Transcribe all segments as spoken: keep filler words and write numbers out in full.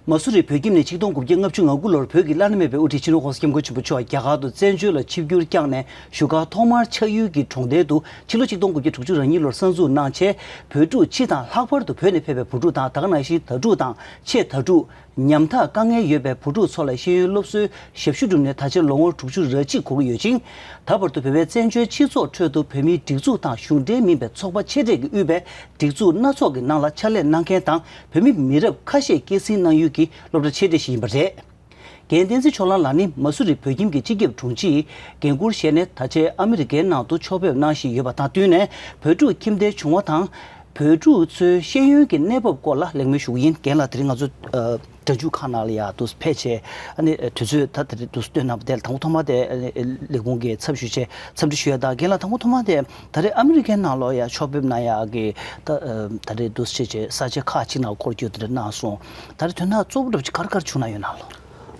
མ་སུ་རི་བོད་ཁྱིམ་ནས་ཆིག་སྟོང་དགུ་བརྒྱ་ལྔ་བཅུ་ང་དགུ་ལོར་བོད་ཀྱི་བླ་ན་མེད་པའི་དབུ་ཁྲིད་སྤྱི་ནོར་༸གོང་ས་༸སྐྱབས་མགོན་ཆེན་པོ་མཆོག་རྒྱ་གར་དུ་བཙན་བྱོལ་ལ་ཆིབས་བསྒྱུར་བསྐྱངས་ནས་བཞུགས་སྒར་ཐོག་མར་ཆགས་ཡུལ་གྱི་གྲོང་རྡལ་དུ་ཕྱི་ལོ་ཆིག་སྟོང་དགུ་བརྒྱ་དྲུག་ཅུ་རེ་གཉིས་ལོར་གསར་འཛུགས་གནང་རྗེས། བོད་ཕྲུག་སྤྱི་དང་། ལྷག་པར་དུ་བོད་ནས་ཕེབས་པའི་བུ་ཕྲུག་དང་། ད་ག་ནང་བཞིན་དྭ་ཕྲུག་དང་ཆེས་དྭ་ཕྲུག་ཉམ་ཐག་དཀའ་ངལ་ཡོད་པའི་བུ་ཕྲུག་ཚོ་ལ་ཤེས་ཡོན་སློབ་གསོའི་ཞབས་ཞུ་བསྒྲུབས་ནས། ད་ཆ་ལོ་ངོ་དྲུག་ཅུ་རེ་གཅིག་འཁོར་གྱི་ཡོད་ཅིང་། ད་བར་དུ་བོད་པའི་བཙན་བྱོལ་སྤྱི་ཚོགས་ཁྲོད་དུ་བོད་མིའི་སྒྲིག་འཛུགས་དང་གཞུང་འབྲེལ་མིན་པའི་ཚོགས་པ་ཆེ་གྲས་ཀྱིས་དབུས་པའི་སྒྲིག་འཛུགས་སྣ་ཚོགས་ཀྱི་ནང་ལ་ཕྱག་ལས་གནང་མཁན་དང་། བོད་མི་མི་རབས་ཁ་ཤས་སྐྱེད་སྲིང་གནང་ཡུལ་གྱི་སློབ་གྲྭ་ཆེ་གྲས་ཤིག་ཡིན་པ་རེད། རྒན་བསྟན་འཛིན་ཕྱོགས་གླང་ལགས་ནི་མ་སུ་རི་བོད་ཁྱིམ་གྱི་སྤྱི་ཁྱབ་དྲུང་ཆེའི་འགན་འཁུར་བཞེས་ནས། ད་ཆའི་ཨ་མི་རི་ཀའི་ནང་དུ་ཕྱོགས་ཕེབས་གནང་བཞིན་ཡོད་པ་དང་བསྟུན་ནས། བོད་ཕྲུག་ཁྱིམ་སྡེའི་བྱུང་བ་དང་། བོད་ཕྲུག་ཚོའི་ཤེས་ཡོན་གྱི་གནས་བབ་སྐོར་ལ་གླེང་མོལ་ཞུ་གི་ཡིན། རྒན་ལགས་དེ་རིང་ང་ཚོ་ཨ་སྒྲ་འཇུག་ཁང་ནང་ལ་ཡར་འདུག་ཕེབས་བྱས། ཨ་ནི་དུས་ཚོད་ད་དེ་རིང་འདུག་བཏོན་གནང་བ་དེ་ལ་དང་པོ་ཐོག་མ་དེ་ཨ་ནི་ལས་ཁུངས་ཀྱི་ཚབ་ཞུས་བྱས་འཚམས་འདྲི་ཞུ་ཡ་དང་། རྒན་ལགས་དང་པོ་ཐོག་མ་དེ་ད་རེས་ཨ་མི་རི་ཀའི་ནང་ལོགས་ཡར་ཕྱོགས་ཕེབས་གནང་ཡག་གི་ད་ཨ་ད་རེས་འདུག་བྱས་བྱས་ས་ཆ་ཁག་ཅིག་ནང་སྐོར་སྐྱོད་དེ་འདྲ་གནང་སོང་། ད་རེས་དོན་དག་གཙོ་བོ་འདྲ་པོ་ཅིག་ག་རེ་ག་རེ་བྱུང་གནང་ཡོད་ན་ལོ།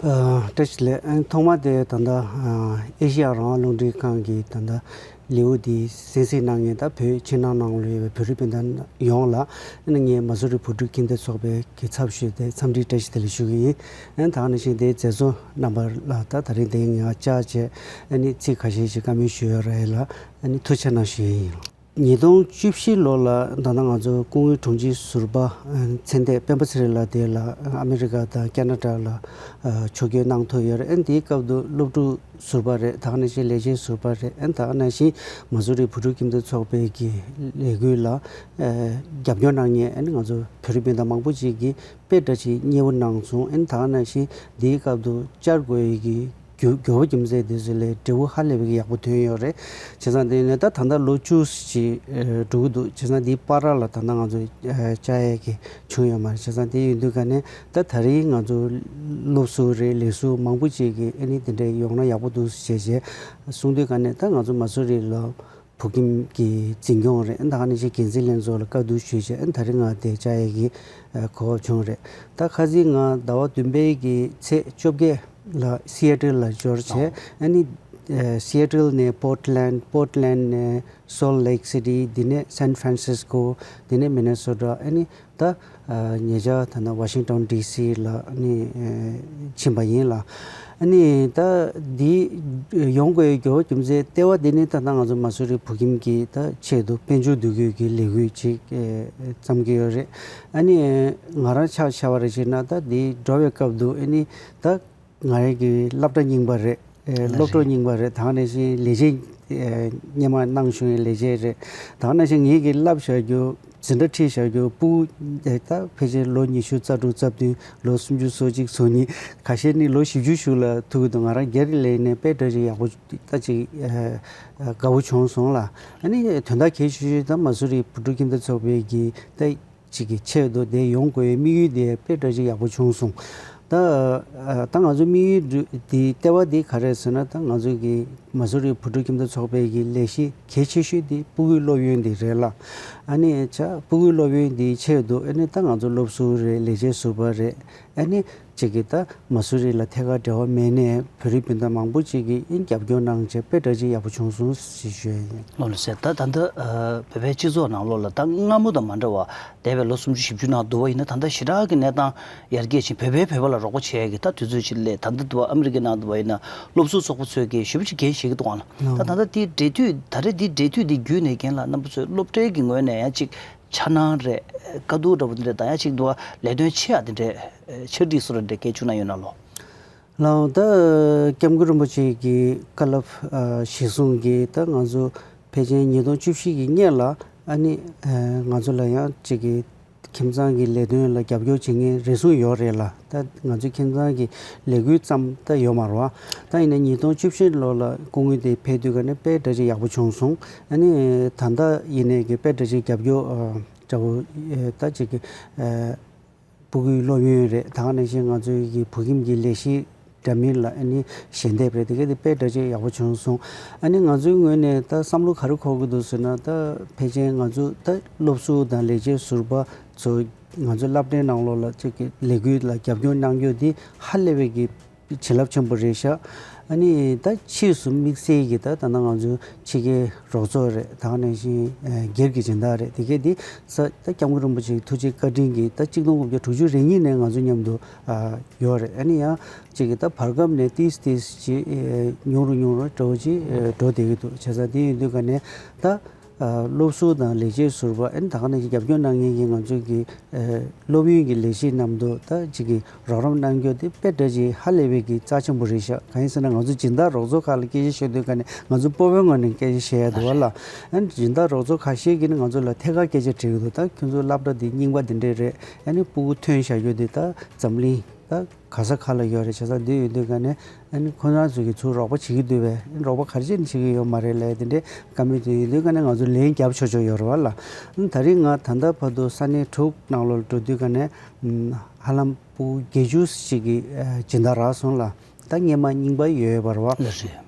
ཨ་བཀྲ་ཤིས་བདེ་ལེགས། ཨ་ཐོག་མ་དེ་ད་ལྟ་ཨ་ཨེ་ཤེ་ཡ་རང་དབང་རླུང་འཕྲིན་ཁང་གི་ད་ལྟ་ལེའུ་འདི་གསན་གཟིགས་གནང་མཁན་ད་བོད་ཕྱི་ནང་ནང་ལ་ཡོད་པའི་བོད་རིགས་སྤུན་ཟླ་ཡོངས་ལ། ཨ་ནི་ངས་མ་སུ་རི་བོད་ཕྲུག་ཁྱིམ་སྡེ་ཚོགས་པའི་གི་ཚབ་ཞུས་ཏེ་འཚམས་འདྲི་བཀྲ་ཤིས་བདེ་ལེགས་ཞུ་གི་ཡིན། ཨ་ནི་ད་ག་ནང་བཞིན་དེའི་མཛད་གཙོ་རྣམ་པ་ལ་ད་ད་རིང་དེ་ངས་བཅར་བྱས། ཨ་ནི་ཚིག་ཁ་ཤས་ཤིག་བཀའ་མོལ་ཞུ་ཡ་རེད་ལ། ཨ་ནི་ཐུགས་རྗེ་གནང་ཞུ་ཡ་ཡིན། ཉིས་སྟོང་བཅུ་བཞི་ལོ་ལ་ད་ལྟ་ང་ཚོ་སྐུ་ངོ་དྲུང་ཆེ་ཟུར་པ་ཨ་མཚན་ལྡན་སྤེན་པ་ཚེ་རིང་ལགས་དེ་ལ་ཨ་མེ་རི་ཀ་དང་ཁེ་ན་ཌ་ལ་ཨ་ཕྱོགས་བསྐྱོད་གནང་ཐུབ་ཡོད་རེད། ཨ་ནི་དེའི་སྐབས་དུ་སློབ་ཕྲུག་ཟུར་པ་རེད། ད་ག་ནང་བཞིན་ལས་བྱེད་ཟུར་པ་རེད། ཨ་ནི་ད་ག་ནང་བཞིན་མ་སུ་རི་བུ་ཕྲུག་ཁྱིམ་སྡེ་ཚོགས་པའི་གི་ལས་འགུལ་ལ་ཨ་རྒྱབ་སྐྱོར་གནང་མཁན་ཨ་ནི་ང་ཚོ་བོད་རིགས་སྤུན་ཟླ་མང་པོ་ཅིག་གིས་དཔེ་འདྲ་ཅིག་མཉེས་པོ་གནང་སོང་། ཨ་ནི་ད་ག་ནང་བཞིན་འདིའི་སྐབས་དུ་བཅར་དགོས་ཡི་གི་རྒྱུ་རྒྱུ་བ་རྒྱུ་མཚན་དེ་ཚོ་ལས་འབྲས་བུ་ཧ་ལས་པའི་ཡག་པོ་ཐོན་ཡོད་རེད། བྱས་ཙང་དེ་ནས་ད་ད་ལྟ་ལོ་བཅུ་ཅིག་ཨ་འགྲོ་གི་འདུག་བྱས་ཙང་འདིའི་བར་ལ་ད་ལྟ་ང་ཚོ་ཨ་བཅར་ཡས་ཀྱི་བྱུང་ཡོད་མ་རེད། བྱས་ཙང་དེ་ཡིན་དུས་ག་ནས་ད་ད་རེས་ང་ཚོ་སློབ་ཟུར་རེད། ལས་ཟུར་མང་པོ་ཅིག་གིས་ཨ་ནི་དེ་འདྲའི་ཡོང་ན་ཡག་པོ་འདུག་ཟེར་བྱས་གསུངས་དུས་ག་ནས་ད་ང་ཚོ་མ་སུ་རི་ལ་བོད་ཁྱིམ་གྱི་འཛིན་སྐྱོང་རེད། ད་ག་ནང་བཞིན་འགན་འཛིན་ལྷན་ཚོགས་ལ་བཀའ་བསྡུར་ཞུས་བྱས་ཨ་ནི་ད་རེས་ང་དེ་བཅར་ཡས་ཀྱི་ཨ་གོ་སྐབས་བྱུང་རེད། ད་ཁ་སང་ང་ཟླ་བ་བདུན་པའི་གི་ཚེས་བཅོ་བརྒྱད་ལ་སི་ཨེ་ཊལ་ལ་འབྱོར་བྱས། ཨ་ནི་ཨ་སི་ཨེ་ཊལ་ནས་པོར་ཊ་ལེན་ཌ། པོར་ཊ་ལེན་ཌ་ནས་སོལ་ཊ་ལེག་སི་ཊི། དེ་ནས་སན་ཧྥ་རན་སིས་ཀོ། དེ་ནས་མི་ནི་སོ་ཊ། ཨ་ནི་ད་ཨ་ཉེ་ཆར་ད་ནང་ཝ་ཤིང་ཊོན་ཌི་སི་ལ་ཨ་ནི་ཨ་ཕྱིན་པ་ཡིན་ལ། ཨ་ནི་ད་འདི་ཡོང་དགོས་རྒྱུ་རྒྱུ་མཚན་ལྟེ་བ་འདི་ནི་ད་ལྟ་ང་ཚོ་མ་སུ་རི་བོད་ཁྱིམ་གྱི་ད་ཆེད་དུ་དཔལ་འབྱོར་འདུ་འགོད་ཀྱི་ལས་འགུལ་ཅིག་ཨེ་བརྩམས་ཀྱི་ཡོད་རེད། ཨ་ནི་ང་རང་ཆ་བཞག་པ་རེད་བྱས་ན་ད་འདི་འགྲོ་བའི་སྐབས་དུ་ཨ་ནི་ད་ང་རང་གི་སློབ་གྲྭ་རྙིང་པ་རེད། ཨེ་སློབ་གྲྭ་རྙིང་པ་རེད། ད་ག་ནང་བཞིན་ལས་བྱེད་ཨེ་སྔོན་མ་གནང་བྱུང་བའི་ལས་བྱེད་རེད། ད་ག་ནང་བཞིན་ངེད་ཀྱི་བསླབ་བྱ་རྒྱུ་འཛིན་གྲྭ་ཁྲིད་བྱ་རྒྱུ་སྤུ་གུ་ད་ཕལ་ཆེར་ལོ་ཉི་ཤུ་རྩ་དྲུག་རྩ་བདུན་ལོ་སུམ་ཅུ་སོ་གཅིག་སོ་གཉིས། ཁ་ཤས་ནི་ལོ་བཞི་བཅུ་ཞིག་ལ་ཐུག་གི་འདུག་ང་རང་སྒེར་ལས་ནས་དཔེ་འདྲ་ཅིག་ཡག་པོ་ད་ཅིག་ཨ་དགའ་བོ་བྱུང་སོང་ལ། ཨ་ནི་དོན་དག་གལ་ཆེ་ཤོས་ད་མ་སུ་རི་བུ་ཕྲུག་ཁྱིམ་སྡེ་ཚོགས་པའི་གི་ད་ཅིག་གི་ཆེད་དུ་དེ་ཡོང་དགོས་པའི་དམིགས་ཡུལ་དེ་དཔེ་འདྲ་ཅིག་ཡག་པོ་བྱུང་སོང་། ད་ཨ་ད་ང་ཚོ་དམིགས་ཡུལ་འདི་ལྟེ་བ་འདི་ག་རེ་ཟེར་ན། ད་ང་ཚོ་གི་མ་སུ་རི་བུ་ཕྲུག་ཁྱིམ་སྡེ་ཚོགས་པའི་གི་ལས་གཞི་གལ་ཆེ་ཤོས་འདི་སྤུ་གུའི་སློབ་ཡོན་འདི་རེད་ལ། ཨ་ནི་ཆ་སྤུ་གུའི་སློབ་ཡོན་འདིའི་ཆེད་དུ་ཨ་ནི་ད་ང་ཚོ་སློབ་ཟུར་རེད། ལས་བྱེད་ཟུར་པ་རེད། ཨ་ནི་ཅིག་གི་ད་མ་སུ་རི་ལ་ཐད་ཀར་འབྲེལ་བ་མེད་ནས་བོད་རིགས་སྤུན་ཟླ་མང་པོ་ཅིག་གིས་ཨིན་རྒྱབ་སྐྱོར་གནང་བྱས་དཔེ་འདྲ་ཅིག་ཡག་པོ་བྱུང་སོང་ཞེས་ཞུ་ཡ་ཡིན། ལགས་ལགས་སེ། ད་ད་ལྟ་ཨ་བོད་པའི་སྤྱི་ཚོགས་ནང་ལོགས་ལ་ད་སྔ་མོ་དང་མ་འདྲ་བ་འདས་པའི་ལོ་སུམ་ཅུ་བཞི་བཅུ་ནང་བསྡུར་བ་ཡིན་ན་ད་ལྟ་ཞེ་དྲག་གི་གནས་སྟངས་ཡར་རྒྱས་ཕྱིན། བོད་པས་བོད་པ་ལ་རོགས་པ་བྱེད་ཡ་གི་ད་དུས་ཚོད་ཅིག་སླེབས། ད་ལྟ་འདུག་བ་ཨ་མི་རི་ཀའི་ནང་འདུག་བ་ཡིན་ན་སློབ་ཟུར་ཚོགས་པ་ཚོས་ཀྱིས་ཞེ་པོ་ཅིག་འགན་བཞེས་ཀྱི་འདུག་ཨང་ལགས། ད་ད་ལྟ་དེའི་འབྲེལ་མཐུད་ད་རེས་དེའི་འབྲེལ་མཐུད་དེ་བརྒྱུད་ནས་རྒན་ལགས་རྣམ་པ་ཚོས་སློབ་གྲྭའི་གི་ངོས་ནས་ཡང་ཅིག་འཆར་སྣང་རེད། དཀའ་སྡུག་འདྲ་པོ་འདི་འདྲ་དང་ཡང་ཅིག་འདུག་བ་ལས་དོན་ཆེ་ཡ་དེ་འདྲས་ཨ་ཆར་སྒྲིག་སོགས་རེ་འདྲ་སྐད་བཅུག་ན་ཡོད་ན་ལོ། ལགས་ད་སྐྱབས་མགོན་རིན་པོ་ཆེ་གི་བཀའ་སློབ་ཨ་གཞིར་བཟུང་གིས་ད་ང་ཚོ་ཕལ་ཆེར་ཉིས་སྟོང་བཅུ་བཞི་གི་སྔོན་ལ་ཨ་ནི་ཨ་ང་ཚོ་ལ་ཡང་ཅིག་གི་ཁྱིམ་ཚང་གི་ལས་དོན་ལ་རྒྱབ་སྐྱོར་བྱེད་མཁན་རེ་ཟུང་ཡོད་རེད་ལ། ད་ང་ཚོའི་ཁྱིམ་ཚང་གི་ལས་འགུལ་ཙམ་ད་ཡོད་མ་རེད་བ། ད་ཡིན་ན་ཉིས་སྟོང་བཅུ་བཞི་ལོ་ལ་སྐུ་ངོ་དེ་ཕེབས་དུས་ག་ནས་དཔེ་འདྲ་ཅིག་ཡག་པོ་བྱུང་སོང་། ཨ་ནི་ད་ལྟ་ཡིན་ནའི་གི་དཔེ་འདྲ་ཅིག་རྒྱབ་སྐྱོར་ཨ་འདྲ་བོ་ཨ་ད་ཅིག་གི་ཨ་སྤུ་གུའི་སློབ་ཡོན་རེད། ད་ག་ནང་བཞིན་ང་ཚོའི་གི་བོད་ཁྱིམ་གྱི་ལས་གཞི་འདྲ་མིན་ལ་ཨ་ནི་ཞལ་འདེབས་རེད། དེ་ག་དེ་དཔེ་འདྲ་ཅིག་ཡག་པོ་བྱུང་སོང་། ཨ་ནི་ང་ཚོའི་ངོས་ནས་ད་བསམ་བློ་ག་རེ་འཁོར་གི་འདུག་ཟེར་ན། ད་ཕལ་ཆེར་ང་ཚོ་ད་སློབ་ཟུར་དང་ལས་བྱེད་ཟུར་པ་ཚོ་ང་ཚོའི་སློབ་གྲྭའི་ནང་ལོགས་ལ་ཅིག་གི་ལས་འགུལ་ལ་རྒྱབ་སྐྱོར་གནང་རྒྱུ་དེ་ཧ་ལས་པའི་གི་བྱིན་རླབས་ཆེན་པོ་རེད་ཤག། ཨ་ནི་ད་ཕྱིས་སུ་དམིགས་བསལ་གྱི་ད་ད་ལྟ་ང་ཚོའི་ཕྱི་རྒྱལ་རོགས་ཚོགས་རེད། ད་ག་ནང་བཞིན་ཨ་སྒེར་གྱི་སྦྱིན་བདག་རེད། དེ་གས་འདི་ས་ད་སྐྱབས་མགོན་རིན་པོ་ཆེའི་ཐུགས་རྗེ་བཀའ་དྲིན་གྱིས་ད་གཅིག་སྟོང་དགུ་བརྒྱ་དྲུག་ཅུ་རེ་གཉིས་ནས་ང་ཚོ་མཉམ་དུ་ཨ་ཡོད་རེད། ཨ་ནི་ཡང་ཅིག་གི་ད་བར་སྐབས་ནས་ཏིས་ཏིས་ཅིག་ཨེ་ཉུང་རུ་ཉུང་རུ་འགྲོ་ཅིག་ཨེ་འགྲོ་བསྡད་ཀྱི་འདུག་བྱས་ཙང་དེ་ཡིན་དུས་ག་ནས་ད་ཨ་སློབ་ཟུར་དང་ལས་བྱེད་ཟུར་པ་ཨ་ནི་ད་ག་ནང་བཞིན་རྒྱབ་སྐྱོར་གནང་མཁན་གྱི་ང་ཚོ་གི་ཨེ་སློབ་ཡོན་གྱི་ལས་བྱེད་རྣམས་དུ་ད་ཅིག་གི་རོགས་རམ་གནང་རྒྱུ་དེ་དཔེ་འདྲ་ཅིག་ཧ་ལས་པའི་གི་རྩ་ཆེན་པོ་རེད་ཤག་གང་ཡིན་ཟེར་ན་ང་ཚོ་སྦྱིན་བདག་རོགས་ཚོགས་ཁག་ལ་སྐད་ཆ་བཤད་དུས་ག་ནས་ང་ཚོ་སྤོབས་པའི་ངང་ནས་སྐད་ཆ་བཤད་ཡ་འདུག་བ་ལ། ཨ་ནི་སྦྱིན་བདག་རོགས་ཚོགས་ཁ་ཤས་ཀྱིས་ནི་ང་ཚོ་ལ་ཐད་ཀར་སྐད་ཆ་དྲིས་ཀྱི་འདུག་ད་ཁྱོད་ཚོ་སློབ་གྲྭ་འདི་རྙིང་པ་འདི་འདྲས་རེད། ཨ་ནི་སྤུ་གུ་ཐོན་བཞག་རྒྱུ་འདི་ད་འཛམ་གླིང་ད་ག་ས་ག་ལ་ཡོད་རེད། བྱས་ཙང་འདི་ཡོད་དུས་ག་ནས་ཨ་ནི་ཁོ་རང་ཚོ་གིས་ཚུར་རོགས་པ་བྱེད་ཀྱི་འདུག་པས། རོགས་པ་ག་རེ་བྱས་ནས་བྱེད་ཀྱི་ཡོད་མ་རེད་ལབ་དེ་འདྲས་བཀའ་མོལ་དེ་ཡོད་དུས་ག་ནས་ང་ཚོ་ལན་རྒྱབ་ཆོག་ཆོག་ཡོད་རེད་བ་ལ། ཨ་ནི་ད་རེས་ང་ད་ལྟ་བར་དུ་ས་གནས་དྲུག་ནང་ལོགས་ལ་འགྲོ་དུས་ག་ནས་ཧ་ལམ་སྤུ་གུ་བརྒྱད་ཅུ་ཞིག་གིས་ཨ་སྦྱིན་བདག་རག་སོང་ལ། ད་སྔོན་མ་རྙིང་པ་ཡོད་པ་རེད་བ། ལགས་རེད།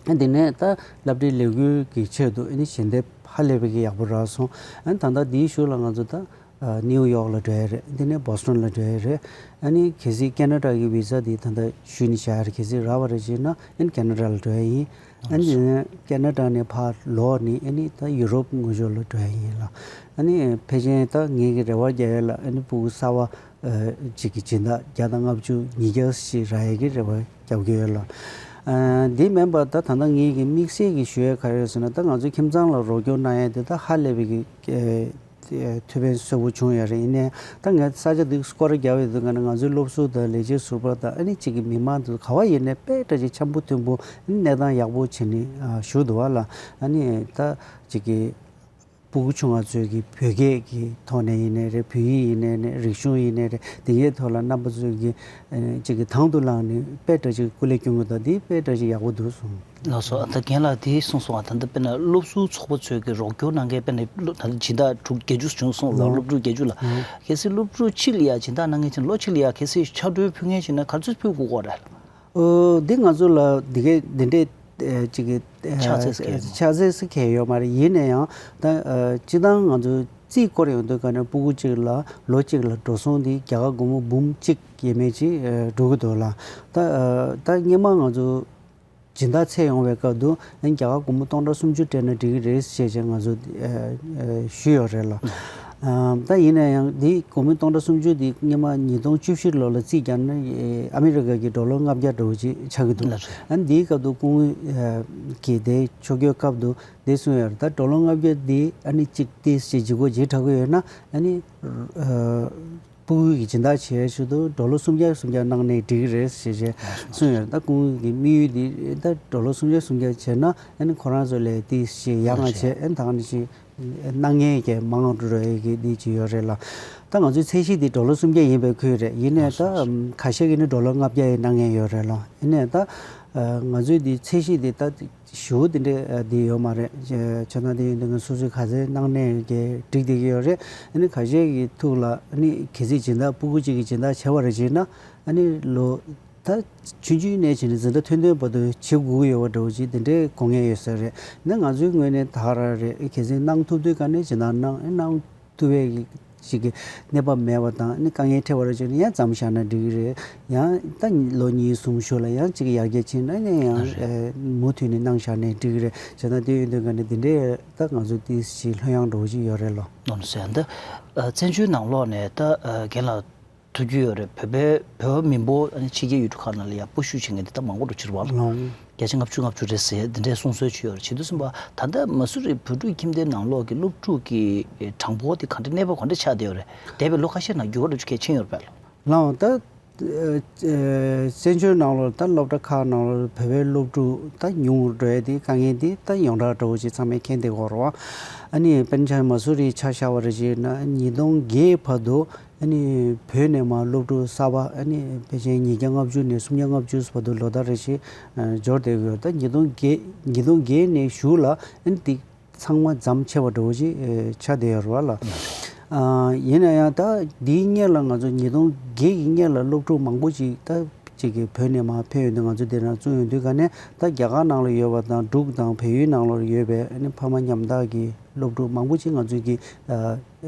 ཨ་འདི་ནས་ད་སློབ་གྲྭའི་ལས་འགུལ་གྱི་ཆེད་དུ་ཨ་ནི་ཞལ་འདེབས་ཧ་ལས་པའི་གི་ཡག་པོ་རག་སོང་། ཨ་ད་ལྟ་འདིའི་གཞུག་ལ་ང་ཚོ་ད་ཨ་ནིའུ་ཡོག་ལ་འགྲོ་ཡ་རེད། འདི་ནས་བོ་སི་ཊོན་ལ་འགྲོ་ཡ་རེད། ཨ་ནི་གལ་སྲིད་ཁེ་ན་ཌ་གི་བི་ཟ་འདི་ད་ལྟ་ཞུས་ནས་བཞག་ཡ་རེད། གལ་སྲིད་རག་པ་རེད་ཅེ་ན་ཨ་ནི་ཁེ་ན་ཌ་ལ་འགྲོ་ཡ་ཡིན། ཨ་ནི་འདི་ནས་ཁེ་ན་ཌ་ནས་ཕར་ལོག་ནས་ཨ་ནི་ད་ཡུ་རོབ་ངོས་ཕྱོགས་ལ་འགྲོ་ཡ་ཡིན་ལ། ཨ་ནི་ཕལ་ཆེར་ད་ངེད་ཀྱི་རེ་བ་རྒྱག་ཡ་ལ་ཨ་ནི་སྤུ་གུ་གསར་པ་ཨ་གཅིག་གི་སྦྱིན་བདག་བརྒྱ་དང་ལྔ་བཅུ་ཉིས་བརྒྱ་ཞིག་རག་ཡས་ཀྱི་རེ་བ་རྒྱབ་ཀྱི་ཡོད་ལ། ཨ་འདི་མིན་པ་ད་ད་ལྟ་ངེད་ཀྱི་དམིགས་བསལ་གྱི་ཞུ་ཡས་ག་རེ་ཡོད་ཟེར་ན། ད་ང་ཚོ་ཁྱིམ་ཚང་ལ་རོགས་སྐྱོར་གནང་ཡས་དེ་ད་ཧ་ལས་པའི་གི་ཨེ་ཐུགས་ཕན་གསོས་པོ་བྱུང་ཡོད་རེད། ཡིན་ནའི་ད་ངས་ས་ཆ་འདི་སྐོར་ར་རྒྱག་ཡོད་དུས་ག་ནས་ང་ཚོའི་སློབ་ཟུར་དང་ལས་བྱེད་ཟུར་པ་དང་ཨ་ནི་གཅིག་གི་མི་མང་དེ་ག་བ་ཡིན་ནའི་དཔེ་འདྲ་ཅིག་འཆམ་པོ་མཐུན་པོ་གནས་སྟངས་ཡག་པོ་བྱས་ནས་ཨ་བཞུགས་འདུག་བ་ལ། ཨ་ནི་ད་གཅིག་གི་སྤུ་གུ་ཆུང་བ་ཚོས་ཀྱི་བོད་སྐད་ཀྱི་ཐོག་ནས་ཡིན་ནའི་རེད། བོད་ཡིག་ཡིན་ནའི་རེད། རིག་གཞུང་ཡིན་ནའི་རེད། དེ་གའི་ཐོག་ལ་རྣམ་པ་ཚོས་ཀྱི་ཨ་ཅིག་གི་དང་དུ་བླངས་ནས་དཔེ་འདྲ་ཅིག་སྐུ་ལས་སྐྱོན་གྱི་འདུག་འདི་དཔེ་འདྲ་ཅིག་ཡག་པོ་འདུག་གསུངས། ལགས་སོ། ཨ་ད་རྒན་ལགས་དེ་གསུངས་སོང་ང་། ད་ལྟ་དཔེར་ན་སློབ་ཟུར་ཚོགས་པ་ཚོས་ཀྱི་རོགས་སྐྱོར་གནང་མཁན་དཔེར་ན་སློབ་ད་ལྟ་སྦྱིན་བདག་དྲུག་བརྒྱད་ཅུ་བྱུང་སོང་ལ། ལགས། སློབ་ཕྲུག་བརྒྱད་ཅུ་ལ། ལགས། གལ་སྲིད་སློབ་ཕྲུག་གཅིག་ལ་ཡ་སྦྱིན་བདག་གནང་མཁན་བྱས་ན་ལོ་གཅིག་ལ་ཡ་གལ་སྲིད་ཕྱག་གྲོས་ཕུལ་མཁན་བྱས་ན་ག་ཚོད་ཕུལ་དགོས་ཀྱི་རེད། ཨོ་འདི་ང་ཚོ་ལ་འདི་གའི་འདི་འདྲའི་ཨེ་ཅིག་གི་ཨེ་ཕྱག་ཚད་ཟེར་མཁན་ཕྱག་ཚད་ཟེར་མཁན་ཡོད་མ་རེད། ཡིན་ན་ཡང་ད་ཨ་སྤྱིར་བཏང་ང་ཚོ་རྩིས་སྐོར་ཡོང་དུས་ག་ནས་སྤུ་གུ་གཅིག་ལ་ལོ་གཅིག་ལ་འགྲོ་སོང་འདི་རྒྱ་གར་སྒོར་མོ་འབུམ་གཅིག་ཡས་མས་ཅིག་ཨེ་འགྲོ་གི་འདུག་ལ། ད་ཨ་ད་སྔོན་མ་ང་ཚོ་སྦྱིན་བདག་འཚོལ་ཡོང་བའི་སྐབས་དུ་ཨ་ནི་རྒྱ་གར་སྒོར་མོ་སྟོང་ཕྲག་སུམ་ཅུ་སྤྲད་ན་འགྲིག་གི་རེད་ཅེས་བྱས་ང་ཚོ་ཨ་ཨ་ཞུས་ཡོད་རེད་ལ། ཨ་ད་ཡིན་ན་ཡང་འདི་སྒོར་མོ་སྟོང་ཕྲག་སུམ་ཅུ་འདི་སྔོན་མ་ཉིས་སྟོང་བཅུ་བཞི་ལོ་ལ་རྩིས་བརྒྱབ་ན་ཨ་མི་རི་ཀ་གི་ཌོ་ལར་ལྔ་བརྒྱ་འདྲ་བོ་ཅིག་ཆགས་ཀྱི་འདུག་ལགས་རེད། ཨ་ནི་འདིའི་སྐབས་དུ་སྐུ་ངོ་ཨ་གིས་དེ་ཕྱོགས་སྐྱོད་སྐབས་དུ་འདི་གསུངས་ཡོད་རེད། ད་ཌོ་ལར་ལྔ་བརྒྱ་འདི་ཨ་ནི་གཅིག་ཏིས་ཅིག་ལྗིད་ཁོག་ལྗིད་དྲགས་ཀྱི་ཡོད་ན་ཨ་ནི་ཨ་སྤུ་གུ་གི་སྦྱིན་བདག་བྱེད་ཡ་ཆེད་དུ་ཌོ་ལར་སུམ་བརྒྱ་སུམ་བརྒྱ་གནང་ནའི་འགྲིག་གི་རེད་ཞེས་བྱས་གསུངས་ཡོད་རེད། ད་སྐུ་ངོ་གི་དམིགས་ཡུལ་འདི་ད་ཌོ་ལར་སུམ་བརྒྱ་སུམ་བརྒྱ་བྱས་ན་ཨ་ནི་ཁོ་རང་ཚོ་ལས་ཏིས་ཅིག་ཡག་ང་བྱས་ཨ་ནི་ད་ག་ནང་བཞིན་གནང་མཁན་གྱི་མང་རུ་འགྲོ་ཡས་ཀྱི་འདི་ཅིག་ཡོད་རེད་ལ། ད་ང་ཚོའི་ཚད་གཞི་འདི་ཌོ་ལར་སུམ་བརྒྱ་ཡིན་པའི་ཁུལ་རེད། ཡིན་ནའི་ད་ཁ་ཤས་ཀྱིས་ནི་ཌོ་ལར་ལྔ་བརྒྱ་ཡི་གནང་མཁན་ཡོད་རེད་ལ། ཡིན་ནའི་ད་ང་ཚོའི་འདི་ཚད་གཞི་འདི་ད་ཞུ་འདི་འདྲ་འདི་ཡོད་མ་རེད། བྱས་ན་འདི་ཡིན་དུས་ང་སོ་སོའི་ག་ཚད་གནང་ནའི་གི་འགྲིག་བསྡད་ཀྱི་ཡོད་རེད། ཨ་ནི་ཁ་ཤས་ཀྱི་ཐུགས་ལ་ཨ་ནི་གལ་སྲིད་སྦྱིན་བདག་སྤུ་གུ་གཅིག་གི་སྦྱིན་བདག་བྱས་པ་རེད་བྱས་ན་ཨ་ནི་ལོ་ད་ཆུང་ཆུང་ནས་བྱས་ནས་འཛིན་གྲྭ་ཐོན་ཐོན་བར་དུ་བྱེད་དགོས་ཀྱི་ཡོད་པ་འདྲ་བོ་ཅིག་དེ་འདྲའི་དགོངས་ངེས་ཡོད་ས་རེད། ན་ང་ཚོའི་ངོས་ནས་ད་ག་རང་རེད། གལ་སྲིད་གནང་ཐུབ་དུས་ག་ནས་ཇི་ལྟར་གནང་གནང་ཐུབ་པའི་ཞིག་གི་གནས་བབ་མེད་པ་དང་ནི་དཀའ་ངལ་འཕྲད་པ་རེད་བྱས་ན་ཡང་མཚམས་བཞག་ན་འགྲིག་གི་རེད། ཡང་ད་ལོ་གཉིས་གསུམ་ཤོར་ལ་ཡང་གཅིག་ཡར་རྒྱས་ཕྱིན་ན་ནི་ཡང་ཨེ་མུ་མཐུད་ནས་གནང་བཞག་ནས་འགྲིག་གི་རེད། བྱས་ན་དེ་ཡོད་དུས་ག་ནས་དེ་འདྲའི་ད་ང་ཚོ་ཏི་ཞིག་ལྷོད་ཡངས་འགྲོ་གི་ཡོད་རེད་ལོ། ནོར་ཟེར་འདི་བཙན་བྱོལ་ནང་ལོགས་ནས་ད་རྒན་ལགས་ཐུག་རྒྱུ་ཡོད་རེད། བོད་པའི་བོད་པ་མིན་པོ་ཕྱི་རྒྱལ་ཡུལ་གྲུ་ཁག་ནང་ལ་ཡ་སྤོ་བཤུད་བྱེད་མཁན་དེ་ད་མང་པོ་འགྲོ་ཕྱིར་བ་ལ། བརྒྱ་ཆ་ལྔ་བཅུ་ང་བཅུ་རེད་ཟེར་འདི་འདྲའི་གསུང་སྲོལ་ཅིག་ཡོད་རེད། བྱེད་དུས་ཙམ་པ་ད་ལྟ་མ་སུ་རི་བོད་ཕྲུག་ཁྱིམ་སྡེའི་ནང་ལོགས་ཀྱི་སློབ་ཕྲུག་གི་གྲངས་འབོར་དེ་ག་འདྲ་གནས་བབ་ག་འདྲ་ཆགས་བསྡད་ཡོད་རེད། འདས་པའི་ལོ་ཁ་ཤས་ནང་འགྱུར་བ་འགྲོ་རྒྱུ་གལ་ཆེན་ཡོད་རེད་པས་ལགས། ལགས་ད་བཙན་བྱོལ་ནང་ལོགས་ད་སློབ་གྲྭ་ཁག་ནང་ལོགས་བོད་པའི་སློབ་ཕྲུག་ད་ཉུང་རུ་འགྲོ་ཡ་དེ་དཀའ་ངལ་དེ་ད་ཡོངས་གྲགས་འདྲ་བོ་ཅིག་ཚང་མས་མཁྱེན་བསྡད་ཡོད་རེད་པ། ཨ་ནི་དཔེར་ན་ཆ་མ་སུ་རི་ཆ་བཞག་པ་རེད་བྱས་ན་ཉིས་སྟོང་བརྒྱད་བར་དུ་ཨ་ནི་བོད་ནས་མར་སློབ་ཕྲུག་གསར་པ་ཨ་ནི་ཕལ་ཆེར་ཉིས་བརྒྱ་ལྔ་བཅུ་ནས་སུམ་བརྒྱ་ལྔ་བཅུ་བར་དུ་ལོ་ལྟར་རེ་བཞིན་ཨ་འབྱོར་བསྡད་ཡོད། ད་ཉིས་སྟོང་བརྒྱད་ཉིས་སྟོང་བརྒྱད་ནས་གཞུག་ལ་ཨ་ནི་དེ་ཚང་མ་མཚམས་ཆད་པ་འདྲ་བོ་ཞིག་ཨ་ཆགས་བསྡད་ཡོད་རེད་པ་ལགས། ཨ་ཡིན་ན་ཡང་ད་དེའི་སྔོན་ལ་ང་ཚོ་ཉིས་སྟོང་བརྒྱད་ཀྱི་སྔོན་ལ་སློབ་ཕྲུག་མང་པོ་ཞིག་ད་ཅིག་གིས་བོད་ནས་མར་ཕེབས་ཡོང་དུས་ང་ཚོ་དེ་རང་བཙུགས་ཡོང་དུས་ག་ནས་ད་རྒྱ་གར་ནང་ལ་ཡོད་པ་དང་འབྲུག་དང་བལ་ཡུལ་ནང་ལ་ཡོད་པའི་ཨ་ནི་ཕ་མ་མཉམ་དག་གི་སློབ་ཕྲུག་མང་པོ་ཅིག་ང་ཚོས་ཀྱི་ཨ་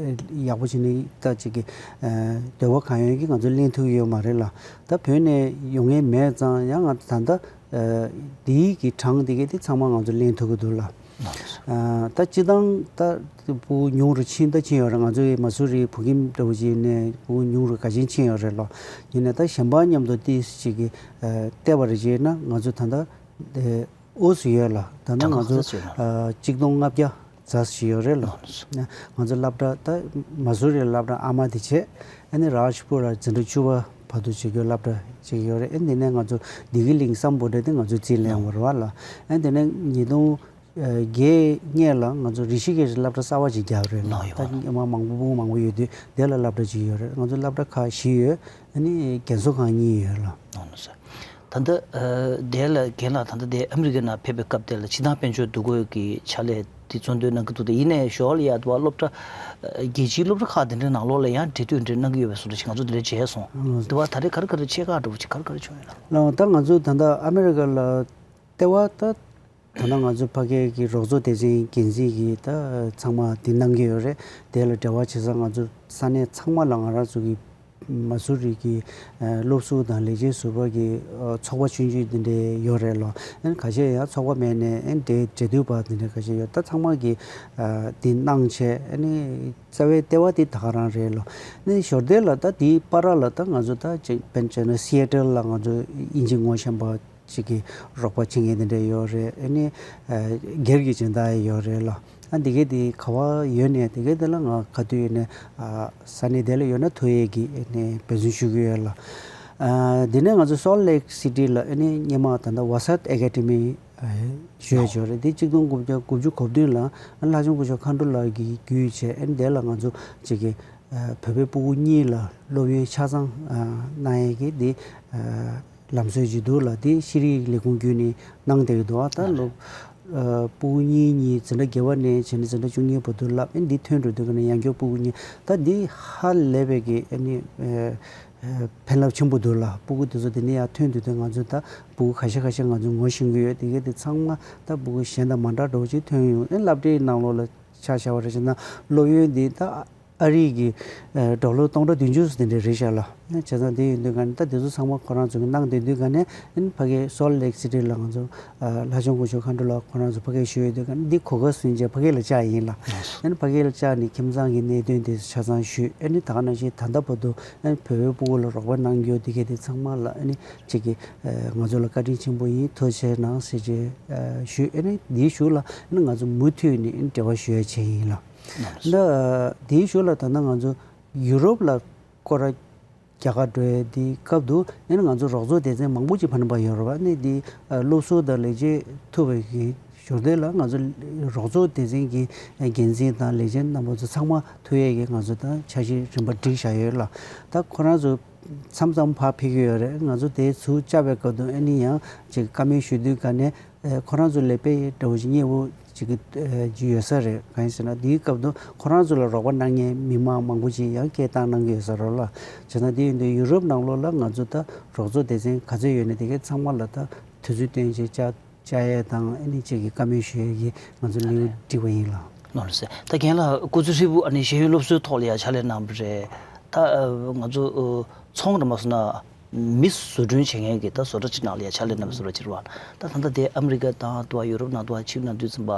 ཡག་པོ་བྱས་ནས་ད་ཅིག་གི་ཨ་འདོད་པ་གང་ཡོད་ཀྱི་ང་ཚོས་ལེན་ཐུབ་ཀྱི་ཡོད་མ་རེད་ལ། ད་བོད་ནས་ཡོང་མཁན་མེད་ཙང་ཡང་ང་ད་ལྟ་ ཨ་དེའི་གི་གྲངས་དེ་གའི་དེ་ཚང་མ་ང་ཚོ་ལེན་ཐུབ་ཀྱི་འདུག་ལ། ཨ་ད་སྤྱི་བཏང་ད་ཕྲུ་གུ་ཉུང་རུ་ཕྱིན་ད་ཕྱིན་ཡོད་རེད། ང་ཚོའི་མ་སུ་རི་བོད་ཁྱིམ་འདྲ་བོ་ཅིག་ནས་ཕྲུ་གུ་ཉུང་རུ་ག་ཅིག་ཕྱིན་ཡོད་རེད་ལ། ཡིན་ནའི་ད་གཞན་པ་མཉམ་དུ་ཏིས་ཅིག་གི་ཨ་བལྟས་པ་རེད་ཅེ་ན་ང་ཚོ་ད་ལྟ་ཨོ་སུ་ཡོད་ལ། ད་ལྟ་ང་ཚོ་གྲངས་ཀ་ཚོད་ཅིག་ཡོད་ན། ཨ་གཅིག་སྟོང་ལྔ་བརྒྱ་ཙམ་ཞིག་ཡོད་རེད་ལ། ང་ཚོ་སློབ་གྲྭ་ད་མ་སུ་རི་སློབ་གྲྭ་ཨ་མ་དེ་བྱས། ཨ་ནི་རཱཇ་པུར་ལ་འཛིན་གྲྭ་བཅུ་པ་བར་དུ་བྱེད་རྒྱུ་སློབ་གྲྭ་ཅིག་ཡོད་རེད། ཨ་ནི་དེ་ནས་ང་ཚོ་བདེ་སྐྱིད་གླིང་སམ་བྷོ་ཊ་དེ་ང་ཚོ་རྩིས་ལེན་ཡོང་བ་རེད་བ་ལ། ཨ་ནི་དེ་ནས་ཉིས་སྟོང་བརྒྱད་ལྔ་ལ་ང་ཚོ་རི་ཤི་ཀེ་ཤི་སློབ་གྲྭ་གསར་བ་ཅིག་རྒྱག་རེད་ལ། ནང་ཡོད་ད་པ། སྔོན་མ་མང་པོ་ཕྲུ་གུ་མང་པོ་ཡོད་དུས་དེ་ལ་སློབ་གྲྭ་ཅིག་ཡོད་རེད། ང་ཚོ་སློབ་གྲྭ་ཁག་བཞི་ཡོད། ཨ་ནི་རྒན་གསོ་ཁང་གཉིས་ཡོད་ལ། ནང་ལ་ཟེར། ད་ལྟ་ཨ་དེ་ལ་རྒན་ལགས་ད་ལྟ་དེ་ཨ་མི་རི་ཀའི་ནང་ཕེབས་པའི་སྐབས་དེ་ལ་སྤྱིར་བཏང་དཔལ་འབྱོར་འདུ་འགོད་ཀྱི་ཕྱག་ལས་དེ་གཙོ་འདོན་གནང་གི་འདུག་དེ་ཡིན་ནའི་ཞོར་ལ་ཡ་དུ་བ་སློབ་གྲྭ་ཨ་རྒྱལ་སྤྱིའི་སློབ་གྲྭ་ཁག་དེ་འདྲའི་ནང་ལོགས་ལ་ཡང་འབྲེལ་མཐུད་འདྲ་གནང་གི་ཡོད་པའི་བཟོ་འདྲ་ཞིག་ང་ཚོ་དེ་འདྲ་མཇལ་སོང་། ལགས། དུ་བ་ད་རེས་ག་རེ་ག་རེ་ཆེད་ཁག་འདྲ་བོ་ཅིག་ག་རེ་ག་རེ་བྱུང་ཡོད་ན། ལགས། ད་ང་ཚོ་ད་ལྟ་ཨ་མི་རི་ཀ་ལ་ལྟེ་བ་ད་ད་ལྟ་ང་ཚོ་ཕ་གིའི་གི་རོགས་ཚོགས་སྡེ་ཚན་འགན་འཛིན་གྱིས་ད་ཚང་མ་དེ་གནང་གི་ཡོད་རེད། དེ་ལ་འབྲེལ་བ་བྱེད་ས་ང་ཚོ་ས་གནས་ཚང་མ་ལ་ང་རང་ཚོ་གི་མ་སུ་རི་གི་ཨ་སློབ་ཟུར་དང་ལས་བྱེད་ཟུར་པ་གི་ཨ་ཚོགས་པ་ཆུང་ཆུང་དེ་འདྲའི་ཡོད་རེད་ལོ། ཨ་ནི་ཁ་ཤས་ཡང་ཚོགས་པ་མེད་ནས་ཨ་ནི་འབྲེལ་འབྲེལ་མཐུད་པ་དེ་འདྲ་ཁ་ཤས་ཡོད། ད་ཚང་མ་གི་ཨ་དེ་གནང་བྱས་ཨ་ནི་རྩ་བའི་ལྟེ་བ་དེ་ད་ག་རང་རེད་ལོ། ཨ་ནི་ཞོར་དེ་ལ་ད་དེའི་བར་ལ་ད་ང་ཚོ་ད་ཅིག་དཔེར་ན་བྱས་ན་སི་ཨེ་ཊལ་ལ་ང་ཚོ་དབྱིན་ཇི་ངོ་ཤེས་པ་ཅིག་གི་རོགས་པ་བྱེད་མཁན་དེ་འདྲ་ཡོད་རེད། ཨ་ནི་ཨ་སྒེར་གྱི་སྦྱིན་བདག་ཡོད་རེད་ལ། ཨ་འདི་གའི་དེ་ག་བ་ཡོད་ནས་དེ་གའི་དེ་ལ་ང་ག་དུས་ཡོད་ནས་ཨ་ས་གནས་དེ་ལ་ཡོད་ན་ཐུག་ཡས་ཀྱི་ཨ་ནི་འབད་བརྩོན་ཞུ་གི་ཡོད་ལ། ཨ་དེ་ནས་ང་ཚོ་སོལ་ལེག་སི་ཊི་ལ་ཨ་ནི་སྔོན་མ་ད་ལྟ་ཝ་སད་ཨེ་ཀ་ཌེ་མི་ཨ་ཞུ་ཡས་ཡོད་རེད། དེ་གཅིག་སྟོང་དགུ་བརྒྱ་དགུ་བཅུ་གོ་བདུན་ལ་ཨ་ལྷ་ལྕམ་སྐུ་ཞབས་མཁའ་འགྲོ་ལགས་ཀྱིས་བརྒྱུད་བྱས་ཨ་ནི་དེ་ལ་ང་ཚོ་ཅིག་གི་ཨ་བོད་པའི་ཕྲུ་གུ་གཉིས་ལ་སློབ་ཡོན་ཆ་ཚང་ཨ་གནང་ཡས་ཀྱི་དེ་ཨ་ལམ་སྲོལ་ཅིག་འདུག་ལ། དེ་ཤེས་རིག་ལས་ཁུངས་བརྒྱུད་ནས་གནང་བསྡད་ཀྱི་འདུག་ཨ་ད་ལོ་ཨ་ཕྲུ་གུ་གཉིས་གཉིས་འཛིན་གྲྭ་བརྒྱད་པ་ནས་བྱས་ནས་འཛིན་གྲྭ་བཅུ་གཉིས་བར་དུ་བསླབ། ཨ་འདི་ཐོན་འགྲོ་དུས་ཀ་ནས་ཡང་བསྐྱར་ཕྲུ་གུ་གཉིས་ད་འདི་ཧ་ལས་པའི་གི་ཨ་ནི་ཨ་ཨ་ཕན་རླབས་ཆེན་པོ་འདུག་ལ། ཕྲུ་གུ་དེ་ཚོ་དེ་ནས་ཡར་ཐོན་དུས་དེ་ང་ཚོ་ད་ཕྲུ་གུ་ཁ་ཤས་ཁ་ཤས་ང་ཚོ་ངོ་ཤེས་ཀྱི་ཡོད། དེ་གས་དེ་ཚང་མ་ད་ཕྲུ་གུ་གཞན་དང་མ་འདྲ་འདྲ་བོ་ཅིག་ཐོན་ཡོང་། ཨ་སློབ་གྲྭའི་ནང་ལོགས་ལ་ཆ་བཞག་པ་རེད་བྱས་ན་སློབ་ཡོན་འདི་ད་ཨ་རི་གི་ཨ་ཌོ་ལར་སྟོང་ཕྲག་བདུན་ཅུ་དེ་འདྲ་རེད་ཤག་ལ། བྱས་ཙང་དེ་ཡིན་དུས་ག་ནས་ད་དེ་ཚོ་ཚང་མ་ཁོ་རང་ཚོ་གིས་གནང་བསྡད་དུས་ག་ནས་ཨ་ནི་ཕ་གིའི་སོལ་ལེག་སི་ཊི་ལ་ང་ཚོ་ཨ་ལྷ་ལྕམ་སྐུ་ཞབས་མཁའ་འགྲོ་ལགས་ཁོ་རང་ཚོ་ཕ་གིར་བཞུགས་ཡོད་དུས་ག་ནས་འདི་གོ་སྐབས་བཟུང་བྱས་ཕ་གི་ལ་བཅར་ཡིན་ལ། ཨ་ནི་ཕ་གི་ལ་བཅར་ནས་ཁྱིམ་ཚང་གི་གནད་དོན་དེ་ཆ་ཚང་ཞུས། ཨ་ནི་ད་ག་ནང་བཞིན་ད་ལྟ་བར་དུ་ཨ་ནི་བོད་པའི་ཕྲུ་གུ་ལ་རོགས་པ་གནང་རྒྱུ་དེ་གས་དེ་ཚང་མ་ལ་ཨ་ནི་གཅིག་གིས་ཨ་ང་ཚོ་ལ་བཀའ་དྲིན་ཆེན་པོ་ཡིན། ཐུགས་རྗེ་གནང་ཟེར་བྱས་ཨ་ཞུས། ཨ་ནི་འདིའི་གཞུག་ལ་ཨ་ནི་ང་ཚོ་མུ་མཐུད་ནས་ཨ་ནི་འབྲེལ་བ་ཞུ་ཡ་བྱས་ཡིན་ལ། ད་དེའི་གཞུག་ལ་ད་ལྟ་ང་ཚོ་ཡུ་རོབ་ལ་སྐོར་ར་རྒྱག་ག་འགྲོ་ཡ་དེའི་སྐབས་དུ་ཨ་ནི་ང་ཚོ་རོགས་ཚོགས་སྡེ་ཚན་མང་པོ་ཅིག་ཕ་ནི་པ་ཡོད་རེད་བ། ཨ་ནི་དེ་ཨ་སློབ་ཟུར་དང་ལས་བྱེད་ཐུབ་པའི་གི་ཞོར་དེ་ལ་ང་ཚོ་རོགས་ཚོགས་སྡེ་ཚན་གྱི་འགན་འཛིན་དང་ལས་བྱེད་རྣམ་པ་ཚོ་ཚང་མ་ཐུག་ཡས་ཀྱི་ང་ཚོ་ད་འཆར་གཞི་རིམ་པ་བསྒྲིགས་བཞག་ཡོད་ལ། ད་ཁོ་རང་ཚོ་མཚམས་མཚམས་ཕར་ཕེབས་ཀྱི་ཡོད་རེད། ང་ཚོ་དེ་ཚུར་བཅར་བའི་སྐབས་དུ་ཨ་ནི་ཡང་ཅིག་བཀའ་མོལ་ཞུ་དུས་ག་ནས་ཨེ་ཁོ་རང་ཚོ་ལས་དཔེ་འདྲ་བོ་ཞིག་མཉེས་པོ་ཅིག་གི་ཨེ་ཅིག་ཡོད་ས་རེད། གང་ཡིན་ཟེར་ན་དེའི་སྐབས་དུ་ཁོ་རང་ཚོ་ལ་རོགས་པ་གནང་མཁན་མི་མང་མང་པོ་ཅིག་ཡང་སྐད་བཏང་གནང་གི་ཡོད་ས་རེད་ལ། བྱས་ན་དེ་ཡིན་དུས་ཡུ་རོབ་ནང་ལོགས་ལ་ང་ཚོ་ད་རོགས་ཚོགས་སྡེ་ཚན་ག་ཚོད་ཡོད་ན་དེ་གའི་ཚང་མ་ལ་ད་དུས་ཚོད་བཏོན་བྱས་བཅར་བཅར་ཡས་དང་ཨ་ནི་ཅིག་གི་བཀའ་མོལ་ཞུ་ཡས་ཀྱི་ང་ཚོ་ལེའུ་བསྒྲིགས་པ་ཡིན་ལ། ནོར་སེ་ད་རྒན་ལགས་སྐུ་ཚེ་ཧྲིལ་པོ་ཨ་ནི་ཤེས་ཡོན་སློབ་གསོའི་ཐོག་ལ་ཡང་ཕྱག་ལས་གནང་བ་རེད། ད་ཨ་ང་ཚོ་ཨ་ཚོང་ར་མ་སོང་ན་མི་བཟོ་སྐྲུན་བྱེད་མཁན་གྱི་ད་བཟོ་གྲྭ་ཅིག་ནང་ལ་ཡང་ཕྱག་ལས་གནང་བའི་བཟོ་གྲྭ་ཅིག་རེད་བ། ད་ད་ལྟ་དེ་ཨ་མི་རི་ཀ་དང་དུ་བ་ཡུ་རོབ་ནང་དུ་བ་ཕྱིན་ན་དུས་ཙམ་པ་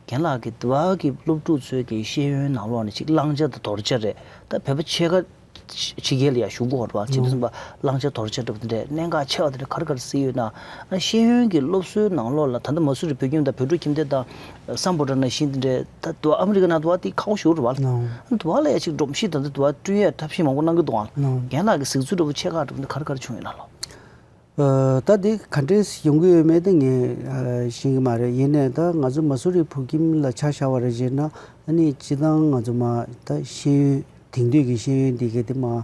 རྒན་ལགས་ཀྱི་དུ་བ་གི་སློབ་ཕྲུག་ཚོའི་གི་ཤེས་ཡོན་ནང་ལོགས་ནས་ཅིག་བླང་བྱ་དང་དོར་བྱ་རེད། ད་བོད་པ་ཕྱེད་ཀ་ཕྱི་རྒྱལ་ལ་ཡང་བཞུགས་ཀྱི་ཡོད་རེད་བ། བྱས་དུས་ཙམ་པ་བླང་བྱ་དོར་བྱ་འདྲ་པོ་དེ་འདྲས་གནད་འགག་ཆེ་བ་དེ་འདྲས་ག་རེ་ག་རེ་གཟིགས་ཡོད་ན། ཨ་ཤེས་ཡོན་གྱི་སློབ་གསོའི་ནང་ལོགས་ལ་ད་ལྟ་མ་སུ་རི་བོད་ཁྱིམ་དང་བོད་ཕྲུག་ཁྱིམ་སྡེ་དང་སམ་བྷོ་ཊ་ནང་བཞིན་དེ་འདྲས་ད་དུ་བ་ཨ་མི་རི་ཀ་ནང་དུ་བ་དེ་ཁག་པོ་ཞིག་རེད་བ། ནོ། ཨ་དུ་བ་ལ་ཡང་ཅིག་སྒྲོམ་གཞི་དང་དུ་བ་བསྐྲུན་ཡས་ཐབས་ཤེས་མང་པོ་གནང་གི་འདུག་ཨང་། ནོ། རྒན་ལགས་ཀྱི་གཟིགས་ཚུལ་འདྲ་པོ་ཕྱེད་ཀ་འདྲ་པོ་འདི་ག་རེ་ག་རེ་བྱུང་ཡོད་ན་ལོ། ཨ་ད་འདི་ག་འདྲས་ཡོང་གི་ཡོད་མེད་དེ་ངས་ཨ་ཤེས་ཀྱི་མ་རེད། ཡིན་ནའི་ད་ང་ཚོ་མ་སུ་རི་བོད་ཁྱིམ་ལ་ཆ་བཞག་པ་རེད་ཅེ་ན་ཨ་ནི་སྤྱི་བཏང་ང་ཚོ་མ་ད་ཤེས་ཡོན་དེང་དུས་ཀྱི་ཤེས་ཡོན་འདི་གའི་དེ་མ་ཨ་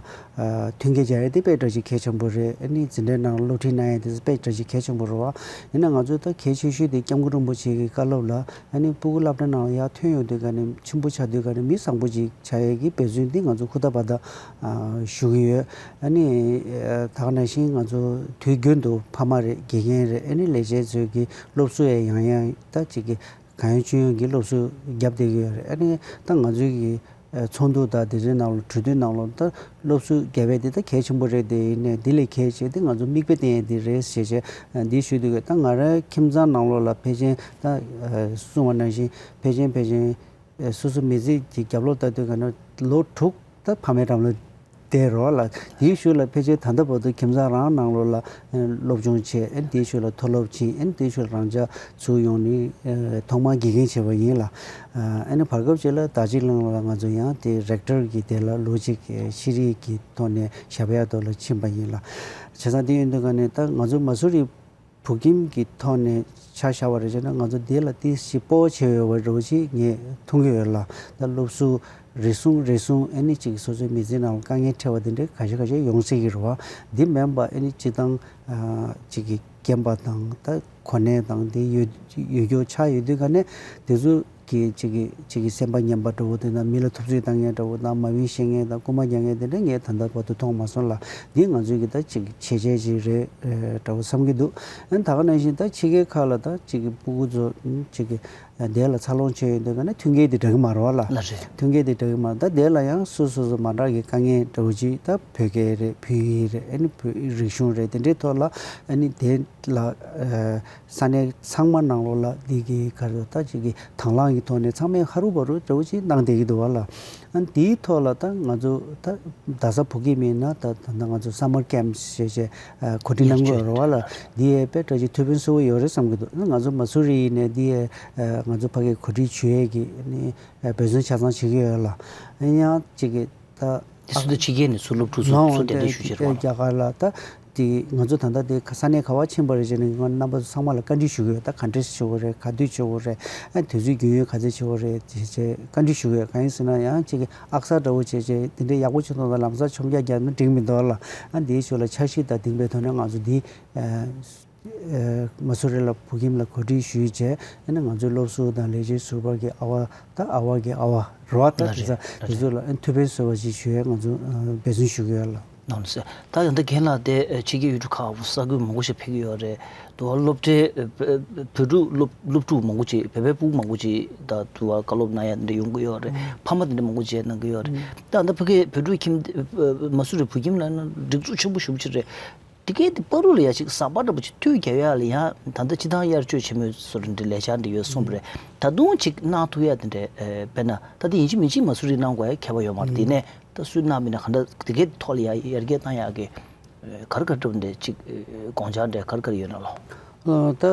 མཐུན་རྐྱེན་སྦྱར་ཡས་དེ་དཔེ་འདྲ་ཅིག་གལ་ཆེན་པོ་རེད། ཨ་ནི་འཛིན་གྲྭའི་ནང་སློབ་ཁྲིད་གནང་ཡས་དེ་དཔེ་འདྲ་ཅིག་གལ་ཆེན་པོ་རེད་བ། ཡིན་ན་ང་ཚོ་ད་གལ་ཆེ་ཤོས་དེ་སྐྱབས་མགོན་རིན་པོ་ཆེ་གི་བཀའ་སློབ་ལ་ཨ་ནི་ཕྲུ་གུ་སློབ་གྲྭ་ནང་ལ་ཡར་ཐོན་ཡོང་དུས་ག་ནས་ཆེན་པོ་ཆགས་དུས་ག་ནས་མི་བཟང་པོ་ཅིག་བྱ་ཡས་ཀྱི་འབད་བརྩོན་འདི་ང་ཚོ་ཧུར་ཐག་བར་ཐག་ཨ་ཞུ་གི་ཡོད། ཨ་ནི་ཨ་ད་ག་ནང་བཞིན་ང་ཚོ་དུས་རྒྱུན་དུ་ཕ་མ་རེད། དགེ་རྒན་རེད། ཨ་ནི་ལས་བྱེད་ཚོས་ཀྱི་སློབ་གསོ་ཡང་ཡང་ཡང་ད་ཅིག་གི་གང་ཡོང་ཅི་ཡོང་གི་སློབ་གསོ་བརྒྱབ་བསྡད་ཀྱི་ཡོད་རེད། ཨ་ནི་ད་ང་ཚོའི་གི་ ཚོགས་འདུ་དང་དེ་ཚོའི་ནང་ལ་གྲོས་བསྡུར་ནང་ལ་ད་སློབ་ཟུར་བརྒྱ་པའི་དེ་ད་གལ་ཆེན་པོ་རེད། དེ་ཡིན་ནའི་དེ་ལས་གལ་ཆེ་དེ་ང་ཚོ་མིག་དཔེ་བསྟན་ཡས་དེ་རེད་ཞེས་བྱས་འདི་ཞུ་འདོད་ཀྱི། ད་ང་རའི་ཁྱིམ་ཚང་ནང་ལོགས་ལ་ཕལ་ཆེར་ད་གསུངས་པ་ནང་བཞིན་ཕལ་ཆེར་ཕལ་ཆེར་སོ་སོ་མི་ཚེ་གི་རྒྱབ་ལོག་ལྟ་དུས་ག་ནས་ལོ་དྲུག་ད་ཕ་མའི་འགྲམ་ལ་བསྡད་རོགས་ལ། དེའི་གཞུག་ལ་ཕལ་ཆེར་ད་ལྟ་བར་དུ་ཁྱིམ་ཚང་རང་ནང་ལོགས་ལ་སློབ་སྦྱོང་བྱས། ཨ་ནི་དེའི་གཞུག་ལ་མཐོ་སློབ་ཕྱིན། ཨ་ནི་དེའི་གཞུག་ལ་རང་ཅག་ཚུར་ཡོང་ནས་ཐོག་མར་དགེ་རྒན་བྱས་པ་ཡིན་ལ། ཨ་ནི་བར་སྐབས་ཅིག་ལ་ཟླ་གཅིག་ལང་ལ་ང་ཚོ་ཡང་དེ་རེག་ཊར་གྱི་དེ་ལ་ལོ་གཅིག་ཤེས་རིག་གི་ཐོག་ནས་ཞབས་ཡ་ཐོག་ལ་ཕྱིན་པ་ཡིན་ལ། བྱས་ཙང་དེ་ཡིན་དུས་ག་ནས་ད་ང་ཚོ་མ་སུ་རི་བོད་ཁྱིམ་གྱི་ཐོག་ནས་ཆ་བཞག་པ་རེད་བྱས་ན་ང་ཚོ་འདི་ལ་ཏིག་ཙམ་སྤོབས་པ་ཆེ་བའི་འདྲ་བོ་ཅིག་ངས་མཐོང་གི་ཡོད་ལ། ད་སློབ་ཟུར་རེ་ཟུང་རེ་ཟུང་ཨ་ནི་ཅིག་སོ་སོའི་མི་ཚེའི་ནང་ལ་དཀའ་ངལ་འཕྲད་པ་དེ་འདྲའི་ཁ་ཤས་ཁ་ཤས་ཡོང་སྲིད་ཀྱི་རེད་བ། འདི་མིན་པ་ཨ་ནི་སྤྱིར་བཏང་ཅིག་གི་རྒན་པ་དང་ད་གོ་གནས་དང་དེ་ཡོད་ཡོད་རྒྱུ་ཆགས་ཡོད་དུས་ག་ནས་དེ་ཚོ་གི་ཅིག་གི་ཅིག་གི་སེམས་པ་ངན་པ་འདྲ་བོ་དེ་དང་མི་ལ་ཐུབ་ཚོད་བཏང་མཁན་འདྲ་བོ་དང་མ་འོངས་བཤད་མཁན་དང་རྐུན་མ་རྒྱག་མཁན་དེ་འདྲ་ངས་ད་ལྟ་བར་དུ་མཐོང་མ་སོང་ལ། འདི་ང་ཚོའི་གི་ད་ཅིག་བྱས་རྗེས་ཅིག་རེད་འདྲ་བོ་བསམ་གྱི་འདུག་ཨ་ནི་ད་ག་ནང་བཞིན་ད་ཕྱི་རྒྱལ་ཁག་ལ་ད་ཅིག་གི་སྤུ་གུ་ཚོ་ཅིག་གི་དེ་ལ་འཚར་ལོངས་བྱས་ཡོད་དུས་ག་ནས་མཐུན་རྐྱེན་དེ་འདྲ་གི་མ་རེད་བ་ལ། ལ་རེད། མཐུན་རྐྱེན་དེ་འདྲ་གི་མ་རེད། ད་དེ་ལ་ཡང་སོ་སོ་སོ་མ་འདྲ་གི་དཀའ་ངལ་འདྲ་བོ་ཅིག་ད་བོད་སྐད་རེད། བོད་ཡིག་རེད། ཨ་ནི་བོད་རིག་གཞུང་རེད། དེ་འདྲའི་ཐོག་ལ་ཨ་ནི་དེ་ལ་ས་གནས་ཚང་མ་ནང་ལོགས་ལ་འདི་གི་ག་རེ་ད་ཅིག་གི་དང་བླངས་ཀྱི་ཐོག་ནས་ཚང་མས་ཧ་རུ་བ་རུ་འདྲ་བོ་ཅིག་གནང་བསྡད་ཀྱི་འདུག་བ་ལ། ཨ་ནི་དེའི་ཐོག་ལ་ད་ང་ཚོ་ད་རྡ་ས་བོད་ཁྱིམ་ཡིན་ན་ད་ད་ང་ཚོ་སམ་མར་ཀེམ་ཞེས་བྱས་གོ་སྒྲིག་གནང་གི་ཡོད་རེད་བ་ལ། འདི་ཡས་དཔེ་འདྲ་ཅིག་ཐུགས་ཕན་གསོས་པོ་ཡོད་རེད་བསམ་གྱི་འདུག་ང་ཚོ་མ་སུ་རི་ཡིན་ནས་འདི་ཡས་ང་ཚོ་ཕ་གིར་གོ་སྒྲིག་ཞུ་ཡས་ཀྱི་ནི་འབད་བརྩོན་ཆ་ཚང་བྱེད་ཀྱི་ཡོད་ལ། ཨ་ནི་ཡང་ཅིག་གི་ད་དེ་སུ་ད་ཕྱི་རྒྱལ་ནས་ཚུར་སློབ་ཕྲུག་ཚོ་ཚུར་གདན་འདྲེན་ཞུ་བྱེད་རེད་བ་ལ། རྒྱ་གར་ལ་ད་དེ་ང་ཚོ་ད་ལྟ་དེ་ས་གནས་ག་བ་ཕྱིན་པ་རེད་ཅེ་ནས་ང་རྣམ་པ་ཚོ་ཚང་མ་ལ་བཀའ་འདྲི་ཞུ་གི་ཡོད། ད་ག་འདྲས་བྱེད་དགོས་རེད། ག་དུས་བྱེད་དགོས་རེད། ཨ་དུས་ཚོད་རྒྱུན་ཡོད་ག་ཚོད་བྱེད་དགོས་རེད་ཅེས་བྱས་བཀའ་འདྲི་ཞུ་གི་ཡོད། གང་ཡིན་ཟེར་ན་ཡང་ཅིག་གི་ཨག་ས་འདྲ་བོ་བྱས་བྱས་དེ་འདྲས་ཡག་པོ་བྱུང་སོང་ཙང་ལམ་སང་ཆོམ་རྒྱག་རྒྱག་ན་འགྲིག་མི་འདུག་ལ། ཨ་འདིའི་ཞོར་ལ་འཆར་གཞི་དང་ལྡན་པའི་ཐོག་ནས་ང་ཚོ་འདི་མ་སུ་རི་ལ་བོད་ཁྱིམ་ལ་གོ་སྒྲིག་ཞུས་བྱས། ཨ་ནི་ང་ཚོའི་སློབ་ཟུར་དང་ལས་བྱེད་ཟུར་པ་གི་ཨ་བ་ད་ཨ་བ་གི་ཨ་བ་རོ་བ་ད་ལ་དེ་རེད་ཚ་ལ་དེ་རེད། ཚོ་ལ་ཨ་ནི་ཐུགས་ཕན་གསོས་པ་ཞིག་ཞུ་ཡས་ང་ཚོ་འབད་བརྩོན་ཞུ་གི་ཡོད་ལ། ནང་ཟེར། ད་ཡང་ད་རྒན་ལགས་དེ་ཕྱི་རྒྱལ་ཡུལ་གྲུ་ཁག་ས་ཁུལ་མང་པོ་ཞིག་ཕེབས་ཀྱི་ཡོད་རེད། དུ་བ་སློབ་གྲྭའི་བོད་ཕྲུག་སློབ་སློབ་ཕྲུག་མང་པོ་ཅིག་བོད་པའི་ཕྲུ་གུ་མང་པོ་ཅིག་ད་དུ་བ་བཀའ་སློབ་གནང་ཡ་འདི་ཡོང་གི་ཡོད་རེད། ཕ་མ་དེ་འདྲ་མང་པོ་ཅིག་གནང་གི་ཡོད་རེད། ད་ད་ཕ་གི་བོད་ཕྲུག་ཁྱིམ་མ་སུ་རི་བོད་ཁྱིམ་ལ་ན་སྒྲིག་འཛུགས་ཆེན་པོ་ཞེ་པོ་ཅིག་རེད། དེ་གའི་དེ་བར་དུ་ལ་ཡ་ཅིག་ཟག་པ་འདྲ་པོ་ཅིག་མཐུད་རྒྱག་ཡ་ལ་ཡ་ད་ལྟ་སྤྱི་བཏང་དབྱར་ཆོས་ཆེན་མོའི་སོ་རེ་འདྲ་ལས་འཆར་འདྲ་ཡོད་གསུངས་པ་རེད། ད་དུང་ཅིག་གནང་ཐུབ་ཡ་དེ་འདྲ་དཔེར་ན་ད་དེ་ཡིན་གཅིག་མིན་གཅིག་མ་སུ་རི་གནང་དགོས་ཡ་ཁྱད་པར་ཡོད་མ་རེད། དེ་ནས། ད་སུས་གནང་མིན་ན་ག་འདྲ་དེ་གའི་ཐོག་ལ་ཡ་ཡར་རྒྱས་བཏང་ཡག་གི་ག་རེ་ག་རེ་འདྲ་ཅིག་དགོངས་འཆར་འདྲ་ག་རེ་ག་རེ་ཡོད་ན་ལོ། ཨ་ད་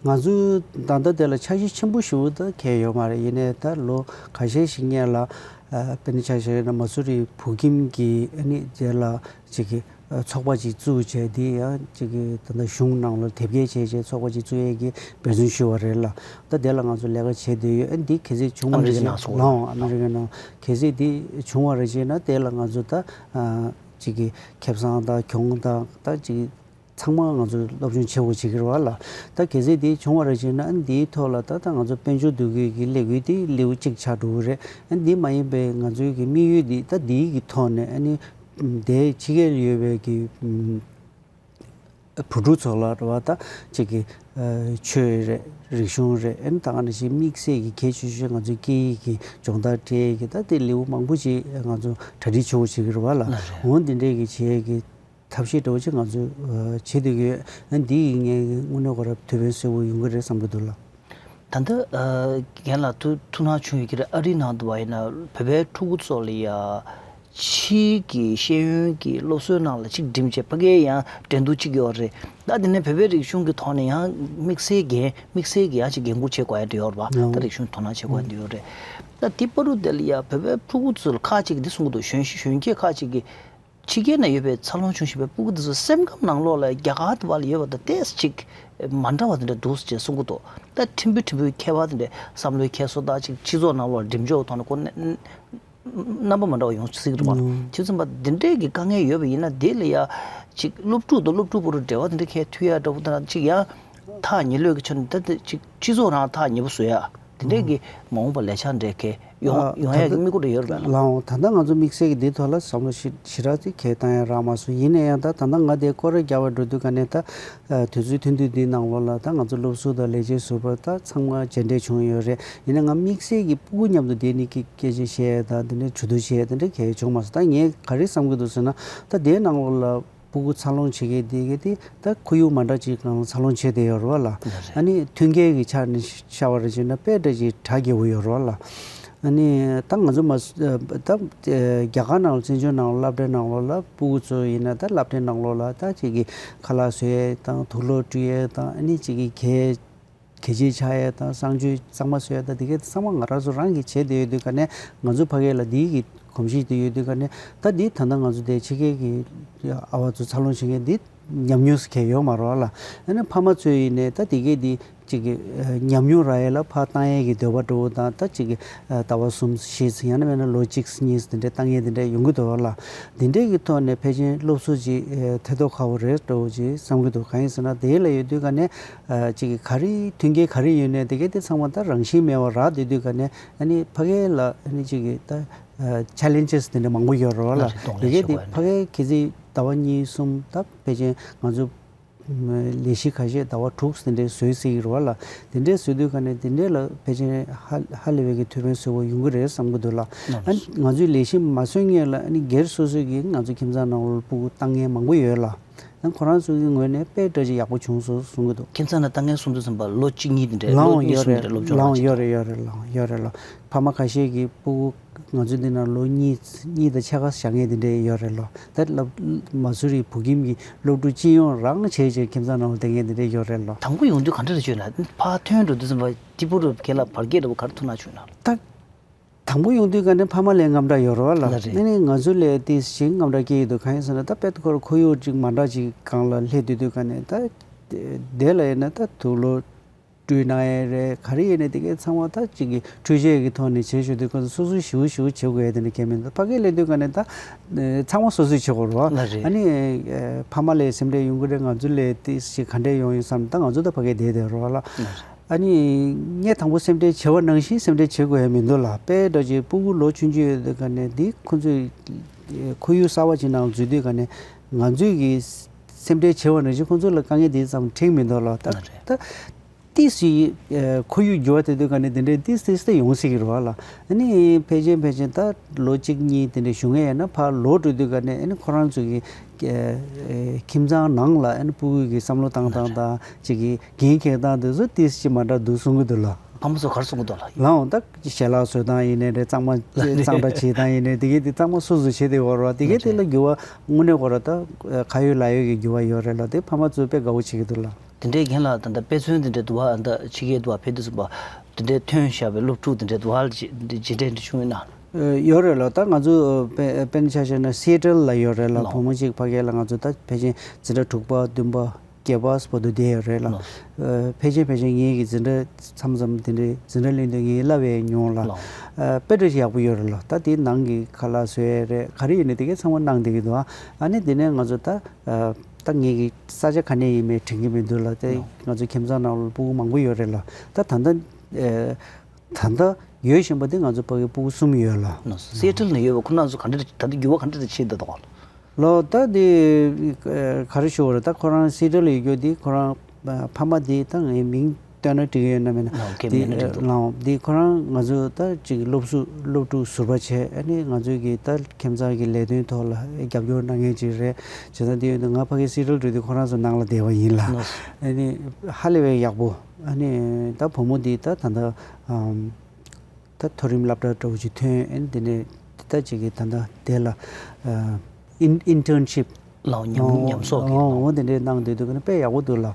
ང་ཚོའི་ད་ལྟ་དེ་ལ་འཆར་གཞི་ཆེན་པོ་ཞེ་པོ་ད་གང་ཡང་ཡོད་མ་རེད། ཡིན་ནའི་ད་ལོ་ཁ་ཤས་ཤིག་སྔོན་ལ་ཨ་དཔེར་ན་ཆ་བཞག་ན་མ་སུ་རི་བོད་ཁྱིམ་གྱི་ཨ་ནི་དེ་ལ་ཅིག་གི་ཚོགས་པ་ཅིག་བཙུགས་བྱས། དེ་ཡང་ཅིག་གི་ད་ལྟ་གཞུང་ནང་ལ་དེབ་སྐྱེལ་བྱས་བྱས་ཚོགས་པ་ཅིག་བཙུགས་ཡས་ཀྱི་འབད་བརྩོན་ཞུས་པ་རེད་ལ། ད་དེ་ལ་ང་ཚོ་ལས་ཀ་བྱེད་བསྡད་ཡོད། ཨ་འདི་གལ་སྲིད་བྱུང་བ་ཨ་མི་རི་རེད་ཀའི་ཅེ་ནང་སོགས་ལའོ་ཨ་མི་རི་ཀའི་ནང་གལ་སྲིད་འདི་བྱུང་བ་རེད་ཅེ་ན་དེ་ལ་ང་ཚོ་ད་ཨ་ཅིག་གི་ཁེ་བཟང་དང་གྱོང་དང་ད་ཅིག་ཚང་མ་ང་ཚོ་སློབ་སྦྱོང་བྱེད་དགོས་བྱེད་ཀྱི་རེད་བ་ལ། ད་གལ་སྲིད་འདི་བྱུང་བ་རེད་ཅེ་ན་ཨ་འདིའི་ཐོག་ལ་ད་ད་ང་ཚོ་དཔལ་འབྱོར་འདུ་འགོད་ཀྱི་ལས་འགུལ་དེ་ལེའུ་གཅིག་ཆགས་འགྲོ་གི་རེད། ཨ་འདི་མ་ཡིན་པའི་ང་ཚོའི་གི་དམིགས་ཡུལ་འདི་ད་འདིའི་གི་ཐོག་ནས་ཨ་ནི་དེ་ཕྱི་རྒྱལ་ཡོད་པའི་གི་བུ་ཕྲུག་ཚོ་ལ་རེད་བ། ད་ཅིག་གི་ཆོས་རེད། རིག་གཞུང་རེད། ཨ་ནི་ད་ག་ནང་བཞིན་དམིགས་བསལ་གྱི་གལ་ཆེ་ཤོས་ང་ཚོའི་སྐད་ཡིག་གི་སྦྱོང་བརྡར་སྤྲད་ཀྱི་ད་དེ་ལེའུ་མང་པོ་ཅིག་ང་ཚོ་གྲ་སྒྲིག་བྱེད་དགོས་བྱེད་ཀྱི་རེད་བ་ལ། ལ་རེད། འོ་འདི་འདྲའི་གི་བྱེད་ཀྱི་ཐབས་ཤེས་འདྲ་བོ་ཅིག་ང་ཚོས་བྱེད་སྡོད་ཀྱི་ཡོད། ཨ་འདི་ཡིན་ངེས་ཀྱི་དངོས་གནས་ཁོ་ར་ཐུགས་ཕན་གསོས་པོ་ཡོང་གི་རེད་བསམ་གྱི་འདུག་ལ། ད་ལྟ་རྒན་ལགས་ཐུགས་ཐུགས་སྣང་བྱུང་ཡོད་ཀྱི་རེད། ཨ་རིའི་ནང་དུ་བ་ཡིན་ན་བོད་པའི་ཕྲུ་གུ་ཚོ་ལ་ཡ་ཕྱིའི་གི་ཤེས་ཡོན་གྱི་སློབ་གསོའི་ནང་ལ་གཅིག་འགྲིམ་བྱས་ཕ་གིའི་ཡང་འགྲན་བསྡུར་གཅིག་ཡོད་རེད། ད་དེ་ནས་བོད་པའི་རིག་གཞུང་གི་ཐོག་ནས་ཡང་དམིགས་བསལ་འགན་དམིགས་བསལ་གྱི་ཡང་ཅིག་འགན་འཁུར་བྱེད་དགོས་ཡ་འདྲ་ཡོད་རེད་པ། ད་རིག་གཞུང་དོ་སྣང་བྱེད་དགོས་ཡ་འདྲ་ཡོད་རེད། ད་དེ་བར་དུ་དེ་ལ་ཡ་བོད་པའི་ཕྲུ་གུ་ཚོ་ལ་ཁག་ཅིག་གིས་འདི་གསུང་གི་འདུག་གཞོན་གཞོན་སྐྱེས་ཁག་ཅིག་གིས། ཕྱི་རྒྱལ་ན་ཡོད་པའི་འཚར་ལོངས་བྱུང་བཞིན་པའི་སྤུ་གུ་དེ་ཚོ་སེམས་ཁམས་ནང་ལོགས་ལ་རྒྱ་གར་དུ་བ་ལ་ཡོད་པ་དང་ཏོག་ཙམ་ཅིག་མ་འདྲ་བ་དེ་འདྲ་འདུག་ཅེས་གསུང་གི་འདུག་ད་ཕྲན་བུ་ཕྲན་བུའི་ཁྱད་པར་དེ་འདྲ་བསམ་བློའི་ཁྱད་གསོ་དང་ཅིག་སྤྱི་ཚོགས་ནང་ལོགས་འགྲིམ་འཇོག་ཐོག་ནས་ཁོ་ན་རྣམ་པ་མ་འདྲ་བ་ཡོང་སྲིད་ཀྱི་འདུག་བ། ཨོ། ཁྱེད་ཚོ་མ་འདི་འདྲས་ཀྱི་དཀའ་ངལ་ཡོད་པ་ཡིན་ན་དེ་ལ་ཡ་ཅིག་སློབ་ཕྲུག་དང་སློབ་ཕྲུག་བར་དུ་འབྲེལ་བ་དེ་འདྲ་གས་མཐུད་ཡ་འདྲ་བོ་དང་ཅིག་ཡང་ཐག་ཉེ་ལོས་ཀྱི་ཆ་ནས་ད་དེ་ཅིག་སྤྱི་ཚོགས་རང་ཐག་ཉེ་པོ་བཟོ་ཡ། དེ་འདྲས་ཀྱི་མ་འོངས་པ་ལས་འཆར་འདྲས་གས་ཡོང་ཨ་ཡོང་ད་ཡ་ལྟ་དམིགས་ཡུལ་རེ་ཡོད་རེད་ལ། ལའང་ད་ལྟ་ང་ཚོ་དམིགས་བསལ་གྱི་འདི་ཐོག་ལ་བསམ་བློ་ཞེ་ཞེ་དྲག་ཅིག་གས་བཏང་ཡ་རག་མ་སོང་། ཡིན་ན་ཡང་ད་ད་ལྟ་ང་དེ་སྐོར་ར་རྒྱག་པར་འགྲོ་དུས་ག་ནས་ད་དུས་ཚོད་ཐུང་ཐུང་འདི་ནང་ལོགས་ལ་ད་ང་ཚོ་སློབ་ཟུར་དང་ལས་བྱེད་ཟུར་པ་ད་ཚང་མ་མཇལ་འཕྲད་བྱུང་ཡོད་རེད། ཡིན་ན་ང་དམིགས་བསལ་གྱི་སྤུ་གུ་མཉམ་དུ་བསྡད་ནས་ཀྱི་སྐད་ཆ་བཤད་ཡ་ད་དེ་འདྲས་གྲོས་བསྡུར་བྱེད་ཡ་དེ་འདྲས་གས་བྱུང་མ་སོང་། ད་ངས་ག་རེ་བསམ་གྱི་འདུག་ཟེར་ན་ད་དེའི་ནང་ལོགས་ལ། སྤུ་གུ་འཚར་ལོངས་བྱེད་མཁན་དེ་ག་དེ་ད་ཁོར་ཡུག་མ་འདྲ་ཅིག་ནང་འཚར་ལོངས་བྱས་བསྡད་ཡོད་རེད་བ་ལ། ཨ་ནི་མཐུན་རྐྱེན་གྱི་ཆ་ནས་ཤ་བ་རེ་བྱས་ན་དཔེ་འདྲ་ཅིག་གྲ་རྒྱས་པོ་ཡོད་རེད་བ་ལ། ཨ་ནི་ད་ང་ཚོ་མ་ད་རྒྱ་གར་ནང་ལ་བཙན་བྱོལ་ནང་ལ་སློབ་གྲྭའི་ནང་ལོགས་ལ་སྤུ་གུ་ཚོ་ཡིན་ན་ད་སློབ་གྲྭའི་ནང་ལོགས་ལ་ད་ཅིག་གི་ཁ་ལག་བཟོ་ཡས་དང་དུག་ལོག་བཀྲུ་ཡས་དང་ཨ་ནི་ཅིག་གི་གས། གལ་ཆེ་ཆགས་ཡས་དང་གསང་སྤྱོད་གཙང་མ་བཟོ་ཡས་དང་དེ་གའི་ཚང་མ་ང་རང་ཚོ་རང་གིས་བྱས་བསྡད་ཡོད་དུས་ག་ནས་ང་ཚོ་ཕ་གི་ལ་འདིའི་གི་གོམས་གཤིས་དེ་ཡོད་དུས་ག་ནས་ད་འདི་ད་ལྟ་ང་ཚོ་དེ་ཕྱི་རྒྱལ་གི་ཨ་བ་ཚོ་འཚར་ལོངས་བྱེད་མཁན་འདི་ཉམས་མྱོང་ཟེར་མཁན་ཡོད་མ་རེད་བ་ལ། ཨ་ནི་ཕ་མ་ཚོས་ཡིན་ནའི་ད་དེ་གའི་འདི་ཅིག་གི་ཉམས་མྱོང་རག་ཡས་ལ་ཕར་བཏང་ཡས་ཀྱི་འདོད་པ་འདྲ་བོ་དང་ད་ཅིག་གི་ཟླ་བ་གསུམ་བཞི་ཡང་ན་མེད་ན་ལོ་གཅིག་གཉིས་དེ་འདྲའི་བཏང་ཡས་དེ་འདྲ་ཡོང་གི་འདུག་བ་ལ། དེ་འདྲའི་གི་ཐོག་ནས་ཕལ་ཆེར་སློབ་གསོ་ཅིག་ཐེ་གཏོགས་ཁག་པོ་རེད་འདྲ་བོ་ཅིག་བསམ་གྱི་འདུག་གང་ཡིན་ཟེར་ན་དེ་ལ་ཡོད་དུས་ག་ནས། ཨ་ཅིག་གི་ག་རེ་མཐུན་རྐྱེན་ག་རེ་ཡོད་ནའི་དེ་གའི་དེ་ཚང་མ་ད་རང་བཞིན་མེད་པ་རག་བསྡད་དུས་ག་ནས་ཨ་ནི་ཕ་གའི་ལ་ཨ་ནི་ཅིག་གི་ད་ཆེ་ལེན་ཇེས་དེ་འདྲ་མང་པོ་ཡོད་རེད་བ་ལ། ལ་རེ་གདོང་དེ་ལེན་གའི་བྱེད་དེ་དགོས་ཕ་གའི་གི་ཚིག་ཟླ་བ་གཉིས་གསུམ་ད་ཕལ་ཆེར་ང་ཚོ་ལས་གཞི་ཁ་ཤས་ཟླ་བ་དྲུག་དེ་འདྲའི་བཟོས་སྲིད་ཀྱི་རེད་བ་ལ། དེ་འདྲའི་བཟོས་དུས་ག་ནས་དེ་འདྲའི་ལ་ཕལ་ཆེར་ཧ་ཧ་ལས་པའི་གི་ཐུགས་ཕན་གསོས་པོ་ཡོང་གི་རེད་བསམ་གྱི་འདུག་ལ། ཨ་ནི་ང་ཚོའི་ལས་གཞི་མ་བཟོས་སྔོན་ལ་ཨ་ནི་སྒེར་སོ་སོའི་གི་ང་ཚོ་ཁྱིམ་ཚང་ནང་ལ་སྤུ་གུ་བཏང་མཁན་མང་པོ་ཡོད་ལ། ཡང་ཁོ་རང་ཚོ་གི་ངོས་ནས་དཔེ་འདྲ་ཅིག་ཡག་པོ་བྱུང་སོང་གསུང་གི་འདུག་ཁྱིམ་ཚང་ནང་ལྟ་མཁན་གསུམ་དུ་ཙམ་པ་ལོ་གཅིག་གཉིས་དེ་འདྲའི་ལོ་ལའང་གཉིས་ཡོད་གསུམ་རེད། དེ་འདྲའི་སློབ་སྦྱོང་ལའང་རང་ཡོད་བྱེད་རེད། ཡོད་རེད། ལའང་ཡོད་རེད་ལ། ཕ་མ་ཁ་ཤས་ཀྱི་སྤུ་གུ་ང་ཚོ་འདི་ན་ལོ་གཉིས་གཉིས་དང་ཕྱེད་ཀ་བཞག་མཁན་དེ་འདྲའི་ཡོད་རེད་ལོ། ད་སློབ་མ་སུ་རི་བོད་ཁྱིམ་གྱི་སློབ་ཕྲུག་སྤྱི་ཡོངས་རང་བྱས་བྱས་ཁྱིམ་ཚང་ནང་ལ་བསྡད་མཁན་དེ་འདྲའི་ཡོད་རེད་ལོ། དང་པོ་ཡོང་དུས་ག་འདྲ་རེ་བྱུང་ན་ཕར་ཐོན་འགྲོ་དུས་ཙམ་པ་སྐྱིད་པོ་རུ་ཁྱེད་ལ་བར་སྐད་འདྲ་བོ་ག་རེ་ཐུག་ན་བྱུང་ན། ད། དང་པོ་ཡོང་དུས་ག་ནས་ཕ་མ་ལ་དངངས་སྐྲག་ཡོད་རེད་བ་ལ། ལ་རེད། ཨ་ནི་ང་ཚོ་ལ་ཏིས་ཞིག་དངངས་སྐྲག་སྐྱེ་ཡི་འདུག་གང་ཡིན་ཟེར་ན་ད་དཔེ་ཁོ་ར་ཁོར་ཡུག་ཅིག་མ་འདྲ་ཅིག་སྒང་ལ་སླེབས་དུས་དུས་ག་ནས་ད་དེ་ལ་ཡིན་ན་ད་དུག་ལོག་བཀྲུས་གནང་ཡས་རེད། ག་རེ་ཡིན་ན་དེ་གའི་ཚང་མ་ད་ཅིག་གི་འཕྲུལ་ཆས་ཀྱི་ཐོག་ནས་བྱེད་ཞུ་དུས་ཁོ་ཚོ་སོ་སོ་ཞིབ་ཞིབ་བྱེད་དགོས་ཡ་དེ་འདྲ་གལ་མི་འདུག་ཕ་གིར་སླེབས་དུས་ག་ནས་ད་ཚང་མ་སོ་སོས་བྱེད་དགོས་རེད་བ། ལ་རེད། ཨ་ནི་ཕ་མ་ལ་སེམས་ཁྲལ་ཡོང་གི་རེད། ང་ཚོ་ལ་ཏིས་ཞིག་ག་འདྲས་ཡོང་ཡོད་བསམ། ད་ང་ཚོ་ད་ཕ་གིར་བསྡད་བསྡད་རེད་བ་ལ། ལ་རེད། ཨ་ནི་ངས་དང་པོ་སེམས་ཁྲལ་བྱེད་པ་ནང་བཞིན་སེམས་ཁྲལ་བྱེད་དགོས་ཡ་མི་འདུག་ལ། དཔེ་འདྲ་ཅིག་སྤུ་གུ་ལོ་ཆུང་ཆུང་ཡོད་དུས་ག་ནས་འདི་ཁོ་ཚོས་ཁོར་ཡུག་གསར་བ་ཅིག་ནང་འཛུལ་དུས་ག་ནས་ང་ཚོས་ཀྱི་སེམས་ཁྲལ་བྱེད་པ་ནང་བཞིན་ཁོ་ཚོ་ལ་དཀའ་ངལ་འདི་ཙམ་འཕྲད་མི་འདུག་ལ། ད་ད་ཏིས་ཞིག་ཁོར་ཡུག་འགྱུར་བ་དེ་དུས་ག་ནས་འདི་འདྲའི་ཏིས་ཏིས་ཏིས་ཡོང་སྲིད་ཀྱི་རེད་བ་ལ། ཨ་ནི་ཕལ་ཆེར་ཕལ་ཆེར་ད་ལོ་གཅིག་གཉིས་དེ་འདྲ་བཞུགས་ངེས་ཡིན་ན་ཕར་ལོག་འགྲོ་དུས་ག་ནས་ཨ་ནི་ཁོ་རང་ཚོ་གི་ཁྱིམ་ཚང་ནང་ལ་ཨ་ནི་སྤུ་གུ་གི་བསམ་བློ་བཏང་སྟངས་དང་ཅིག་གི་འགན་འཁྱེར་སྟངས་དེ་ཚོ་ཏིས་ཅིག་མ་འདྲ་འདུག་གསུང་གི་འདུག་ལ། ཕ་མ་ཚོ་ག་རེ་གསུང་གི་འདུག་ལ། ལའང་ད་ཞལ་ལག་བཟོ་སྟངས་ཡིན་ནའི་རེད། གཙང་མ་གཙང་སྦྲ་བྱེད་སྟངས་ཡིན་ནའི་དེ་གའི་དེ་གཙང་མ་སོ་སོས་བྱེད་བསྡད་ཡོད་རེད་བ། དེ་གའི་དེ་ལ་འགྱུར་བ་དངོས་གནས་ཁོ་ར་ད་ཁ་ཡོད་ལག་ཡོད་ཀྱི་འགྱུར་བ་ཡོད་རེད་ལ། དེ་ཕ་མ་ཚོས་དཔེ་དགའ་བོ་བྱེད་ཀྱི་འདུག་ལ། དེ་འདྲའི་རྒན་ལགས་ད་ལྟ་དཔེ་མཚོན་དེ་འདྲའི་འདུག་བ། ད་ཕྱི་རྒྱལ་འདུག་བ་ཕེབས་དུས་ཙམ་པ་དེ་འདྲའི་ཐོན་བཞག་པའི་སློབ་ཕྲུག་དེ་འདྲའི་འདུག་བ་ལ་རྗེས་འདྲི་འདྲི་བྱུང་ཡོད་ན། ཡོད་རེད་ལ། ད་ང་ཚོ་དཔེ་དཔེར་ན་ཆ་བཞག་ན་སི་ཨེ་ཊལ་ལ་ཡོད་རེད་ལ། ལོ། བུ་མོ་གཅིག་ཕ་གི་ལ་ང་ཚོ་ད་ཕལ་ཆེར་འཛིན་གྲྭ་དྲུག་པ་བདུན་པ་བརྒྱད་པ་བར་དུ་བསྡད་ཡོད་རེད་ལ། ལོ། ཕལ་ཆེར་ཕལ་ཆེར་ངེད་ཀྱི་འཛིན་གྲྭ་མཚམས་མཚམས་དེ་འདྲའི་འཛིན་གྲྭ་གླེང་དུས་ངས་བསླབ་ཡས་མྱོང་ལ། ལོ། དཔེ་འདྲ་ཞིག་ཡག་པོ་ཡོད་རེད་ལ། ད་དེའི་ནང་གི་ཁ་ལག་བཟོ་ཡས་རེད། ག་རེ་ཡིན་ནའི་དེ་གའི་ཚང་མ་གནང་བསྡད་ཀྱི་འདུག་ཨ་ནི་དེ་ནས་ང་ཚོ་ད་ད་ངེད་ཀྱི་ས་ཆ་ག་ནས་ཡིན་མིན་དྲན་གྱི་མི་འདུག་ལ། དེ་ལོ། ང་ཚོ་ཁྱིམ་ཚང་ནང་ལ་སྤུ་གུ་མང་པོ་ཡོད་རེད་ལ། ད་ད་ལྟ་ད་ལྟ་ཡོད་བཞིན་པ་དེ་ང་ཚོ་ཕ་གི་སྤུ་གུ་གསུམ་ཡོད་ལ། ནོ། སི་ཨེ་ཊལ་ནས་ཡོད་པ་ཁོ་རང་ཚོ་ག་འདྲ་ད་ལྟ་འགྱུར་བ་ག་འདྲ་ཕྱིན་བསྡད་འདུག་ག་ལོ། ད་དེ་ག་རེ་ཞུ་བ་རེད། ད་ཁོ་རང་སི་ཨེ་ཊལ་ཡོད་རྒྱུ་དེ་ཁོ་རང་ཕ་མ་དེ་ད་ངའི་མིང་བཏོན་ན་འགྲིག་གི་ཡོད་ན་མེད་ན། ལའོ་ཀེ་དེ་མེད་ན་འགྲིག་འདུག་ལའོ་དེ་ཁོ་རང་ང་ཚོ་ད་ཅིག་སློབ་ཟུར་སློབ་ཕྲུག་ཟུར་པ་བྱས། ཨ་ནི་ང་ཚོའི་གི་ད་ཁྱིམ་ཚང་གི་ལས་དོན་ཐོག་ལ་རྒྱབ་སྐྱོར་གནང་མཁན་ཅིག་རེད། བྱས་ཙང་དེ་ཡོད་ན་ང་ཕ་གི་སི་ཨེ་ཊལ་འགྲོ་དུས་ཁོ་རང་ཚོ་ནང་ལ་བསྡད་པ་ཡིན་ལ། ནོ། ཨ་ནི་ཧ་ལས་པའི་ཡག་པོ། ཨ་ནི་ད་བུ་མོ་འདི་ད་ད་ལྟ་ཨམ་ད་མཐོ་རིམ་སློབ་གྲྭ་འདྲ་བོ་ཅིག་ཐོན། ཨ་ནི་འདི་ནས་ད་ཅིག་གི་ད་ལྟ་དེ་ལ་ཨ་ཨིན་ཨིན་ཊརན་ཤིབ་ལའོ་ཉམས་ཨོ་ཉམས་གསོག་གི་ཨོ་ལའོ། ཨོ་དེ་འདྲས་གནང་བསྡད་འདུག་ག་ནི་དཔེ་ཡག་པོ་འདུག་ལ།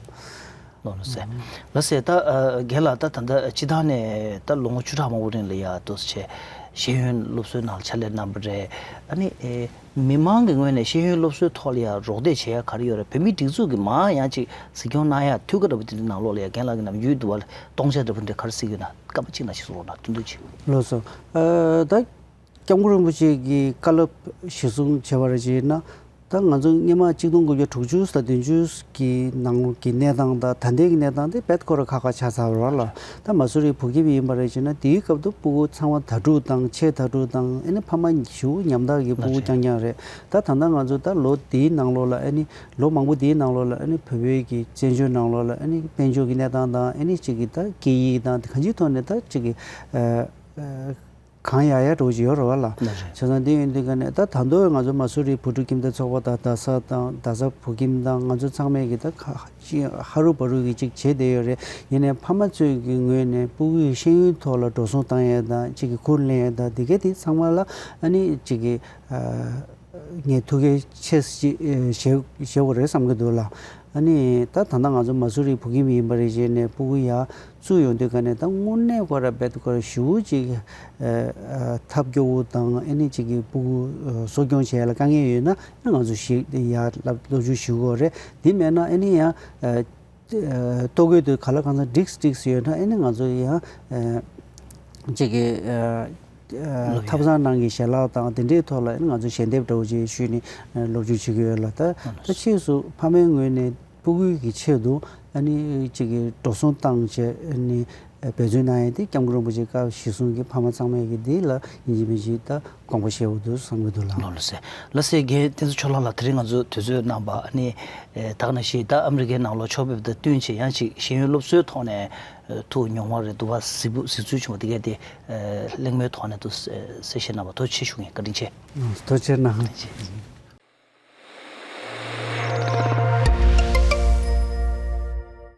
ལོ་ལོ་ཟེར། ལ་ཟེར་ད་ཨ་རྒན་ལགས་ད་ད་ལྟ་སྤྱི་བཏང་ནས་ད་ལོ་ངོ་བཅུ་ཕྲག་མང་པོ་རིང་ལ་ཡ་ཏོག་ཙམ་བྱས་ཤེས་ཡོན་སློབ་གསོའི་ནང་ལ་ཕྱག་ལས་གནང་བ་རེད། ཨ་ནི་ཨེ། མི་མང་གི་ངོས་ནས་ཤེས་ཡོན་སློབ་གསོའི་ཐོག་ལ་ཡང་རོགས་འདེགས་བྱེད་ཡ་ག་རེ་ཡོད་རེད། བོད་མིའི་སྒྲིག་འཛུགས་ཀྱི་མང་ཡང་ཅིག་གཟིགས་སྐྱོང་གནང་ཡ་འཐུས་ཀ་འདྲ་པོ་དེ་འདྲའི་ནང་ལོགས་ལ་ཡ་རྒན་ལགས་ཀྱི་ནམ་རྒྱུན་དུ་བ་ལ་སྟོང་ཆ་འདྲ་པོ་འདྲ་ག་རེ་གཟིགས་ཡོད་ན་སྐར་མ་གཅིག་ནང་ཞིག་གསུང་རོགས་གནང་། ཐུང་ཐུང་ཅིག་ལགས་སོ། ཨ་ད་སྐྱབས་མགོན་རིན་པོ་ཆེ་གི་བཀའ་སློབ་གཞིར་བཟུང་བྱས་པ་རེད་ཅེ་ན། ད་ང་ཚོ་སྔོན་མ་གཅིག་སྟོང་དགུ་བརྒྱ་དྲུག་ཅུ་དང་བདུན་ཅུ་གི་ནང་གི་གནས་སྟངས་དང་ད་ལྟའི་གི་གནས་སྟངས་དེ་རྦད་ཁོ་རང་ཁ་ཁ་ཆགས་ཚར་བ་རེད་ལ། ད་མ་སུ་རི་བོད་ཁྱིམ་ཡིན་པ་རེད་ཅེ་ན། དེའི་སྐབས་དུ་སྤུ་གུ་ཚང་མ་དྭ་ཕྲུག་དང་ཆེས་དྭ་ཕྲུག་དང་ཨ་ནི་ཕ་མ་ཞེ་པོ་ཉམ་ཐག་གི་སྤུ་གུ་རྐྱང་རྐྱང་རེད། ད་ད་ལྟ་ང་ཚོ་ད་ལོ་དེའི་ནང་ལོགས་ལ་ཨ་ནི་ལོ་མང་པོ་དེའི་ནང་ལོགས་ལ་ཨ་ནི་བོད་པའི་གི་བཙན་བྱོལ་ནང་ལོགས་ལ་ཨ་ནི་དཔལ་འབྱོར་གྱི་གནས་སྟངས་དང་ཨ་ནི་གཅིག་གི་ད་སྐད་ཡིག་དང་གང་ཅིའི་ཐོག་ནས་ད་གཅིག་གི་ཨ་ཨ་གང་ཡག་ཡག་འགྲོ་གི་ཡོད་རེད་བ་ལ། ལགས་རེད། བྱས་ཙང་དེ་ཡིན་དུས་ཀ་ནས་ད་ད་དུང་ང་ཚོ་མ་སུ་རི་བོད་ཕྲུག་ཁྱིམ་སྡེ་ཚོགས་པ་དང་རྡ་ས་དང་རྡ་ས་བོད་ཁྱིམ་དང་ང་ཚོ་ཚང་མས་གི་ད་ཁ་ཅིག་ཧ་རུ་བ་རུ་གི་ཅིག་བྱས་བསྡད་ཡོད་རེད། ཡིན་ནའི་ཕ་མ་ཚོའི་གི་ངོས་ནས་སྤུ་གུའི་ཤེས་ཡོན་ཐོག་ལ་འགྲོ་སོང་བཏང་ཡས་དང་ཅིག་གི་ཁུར་ལེན་ཡས་དང་དེ་ག་དེ་ཚང་མ་ལ་ཨ་ནི་ཅིག་གི་ཨ། ངས་ཐུགས་ཁུར་ཆེ་ཞེ་ཞེ་བོ་རེད་བསམ་གྱི་འདུག་ལ། ཨ་ནི་ད་ད་ལྟ་ང་ཚོ་མ་སུ་རི་བོད་ཁྱིམ་ཡིན་པ་རེད་ཅེས་ནས་སྤུ་གུ་ཡར་བཙུགས་ཡོང་དུས་ཀ་ནས་ད་དངོས་གནས་ཁོ་ར་རྦད་ཁོ་ར་ཞེ་པོ་ཅིག་ཨ་ཨ་ཐབས་སྐྱོ་བོ་དང་ཨ་ནི་ཅིག་གི་སྤུ་གུ་ཨ་གསོ་སྐྱོང་བྱེད་ཡ་ལ་དཀའ་ངལ་ཡོད་ན་ང་ཚོ་ཞིག་ཡར་བསླབ་སློབ་སྦྱོང་ཞུ་དགོས་རེད། དེ་མེད་ན་ཨ་ནི་ཡང་ཨ། ལྟོ་གོས་དེ་ག་ལ་གང་འཚམ་འགྲིགས་འགྲིགས་ཡོད་ན་ཨ་ནི་ང་ཚོ་ཡང་ཅིག་གི་ཐབ་ཚང་ནང་གི་ཞལ་ལག་དང་དེ་འདྲའི་ཐོག་ལ་ཨ་ནི་ང་ཚོ་ཞལ་འདེབས་འདྲ་བོ་ཅིག་ཞུས་ནས་སློབ་སྦྱོང་བྱེད་ཀྱི་ཡོད་ལ། ད་ད་ཕྱིས་སུ་ཕ་མའི་ངོས་ནས་སྤུ་གུའི་གི་ཆེད་དུ་ཨ་ནི་ཅིག་གི་འགྲོ་སོང་བཏང་བྱས་ཨ་ནི་འབད་བརྩོན་གནང་ཡས་དེ་སྐྱབས་མགོན་རིན་པོ་ཆེ་སྐབས་གཞི་བཟུང་གི་ཕ་མ་ཚང་མས་གི་འདི་ལ་ཡིན་གཅིག་མིན་གཅིག་ད། དགོངས་པ་བཞེས་འོ་འདུག་བསམ་གྱི་འདུག་ལགས། ལགས་ལགས་སེ། ལགས་སེ་རྒན་བསྟན་འཛིན་ཆོས་ལགས་ལགས། དེ་རིང་ང་ཚོ་དུས་ཚོད་གནང་བ་ཨ་ནི་ད་ག་ནང་བཞིན་ད་ཨ་མི་རི་ཀའི་ནང་ལོགས་ཕྱོགས་ཕེབས་དང་བསྟུན་བྱས་ཡང་ཅིག་ཤེས་ཡོན་སློབ་གསོའི་ཐོག་ནས་ཐུགས་མྱོང་བ་རེད་འདུག་བ། གཟིགས་པོ་གཟིགས་ཚུལ་བྱུང་བ་དེ་གས་དེ་གླེང་མོལ་ཐོག་ནས་དུ་གསལ་བཤད་གནང་བ་ཐུགས་རྗེ་ཆེ་ཞུ་ངེས། བཀའ་དྲིན་ཆེ། ཐུགས་རྗེ་གནང་།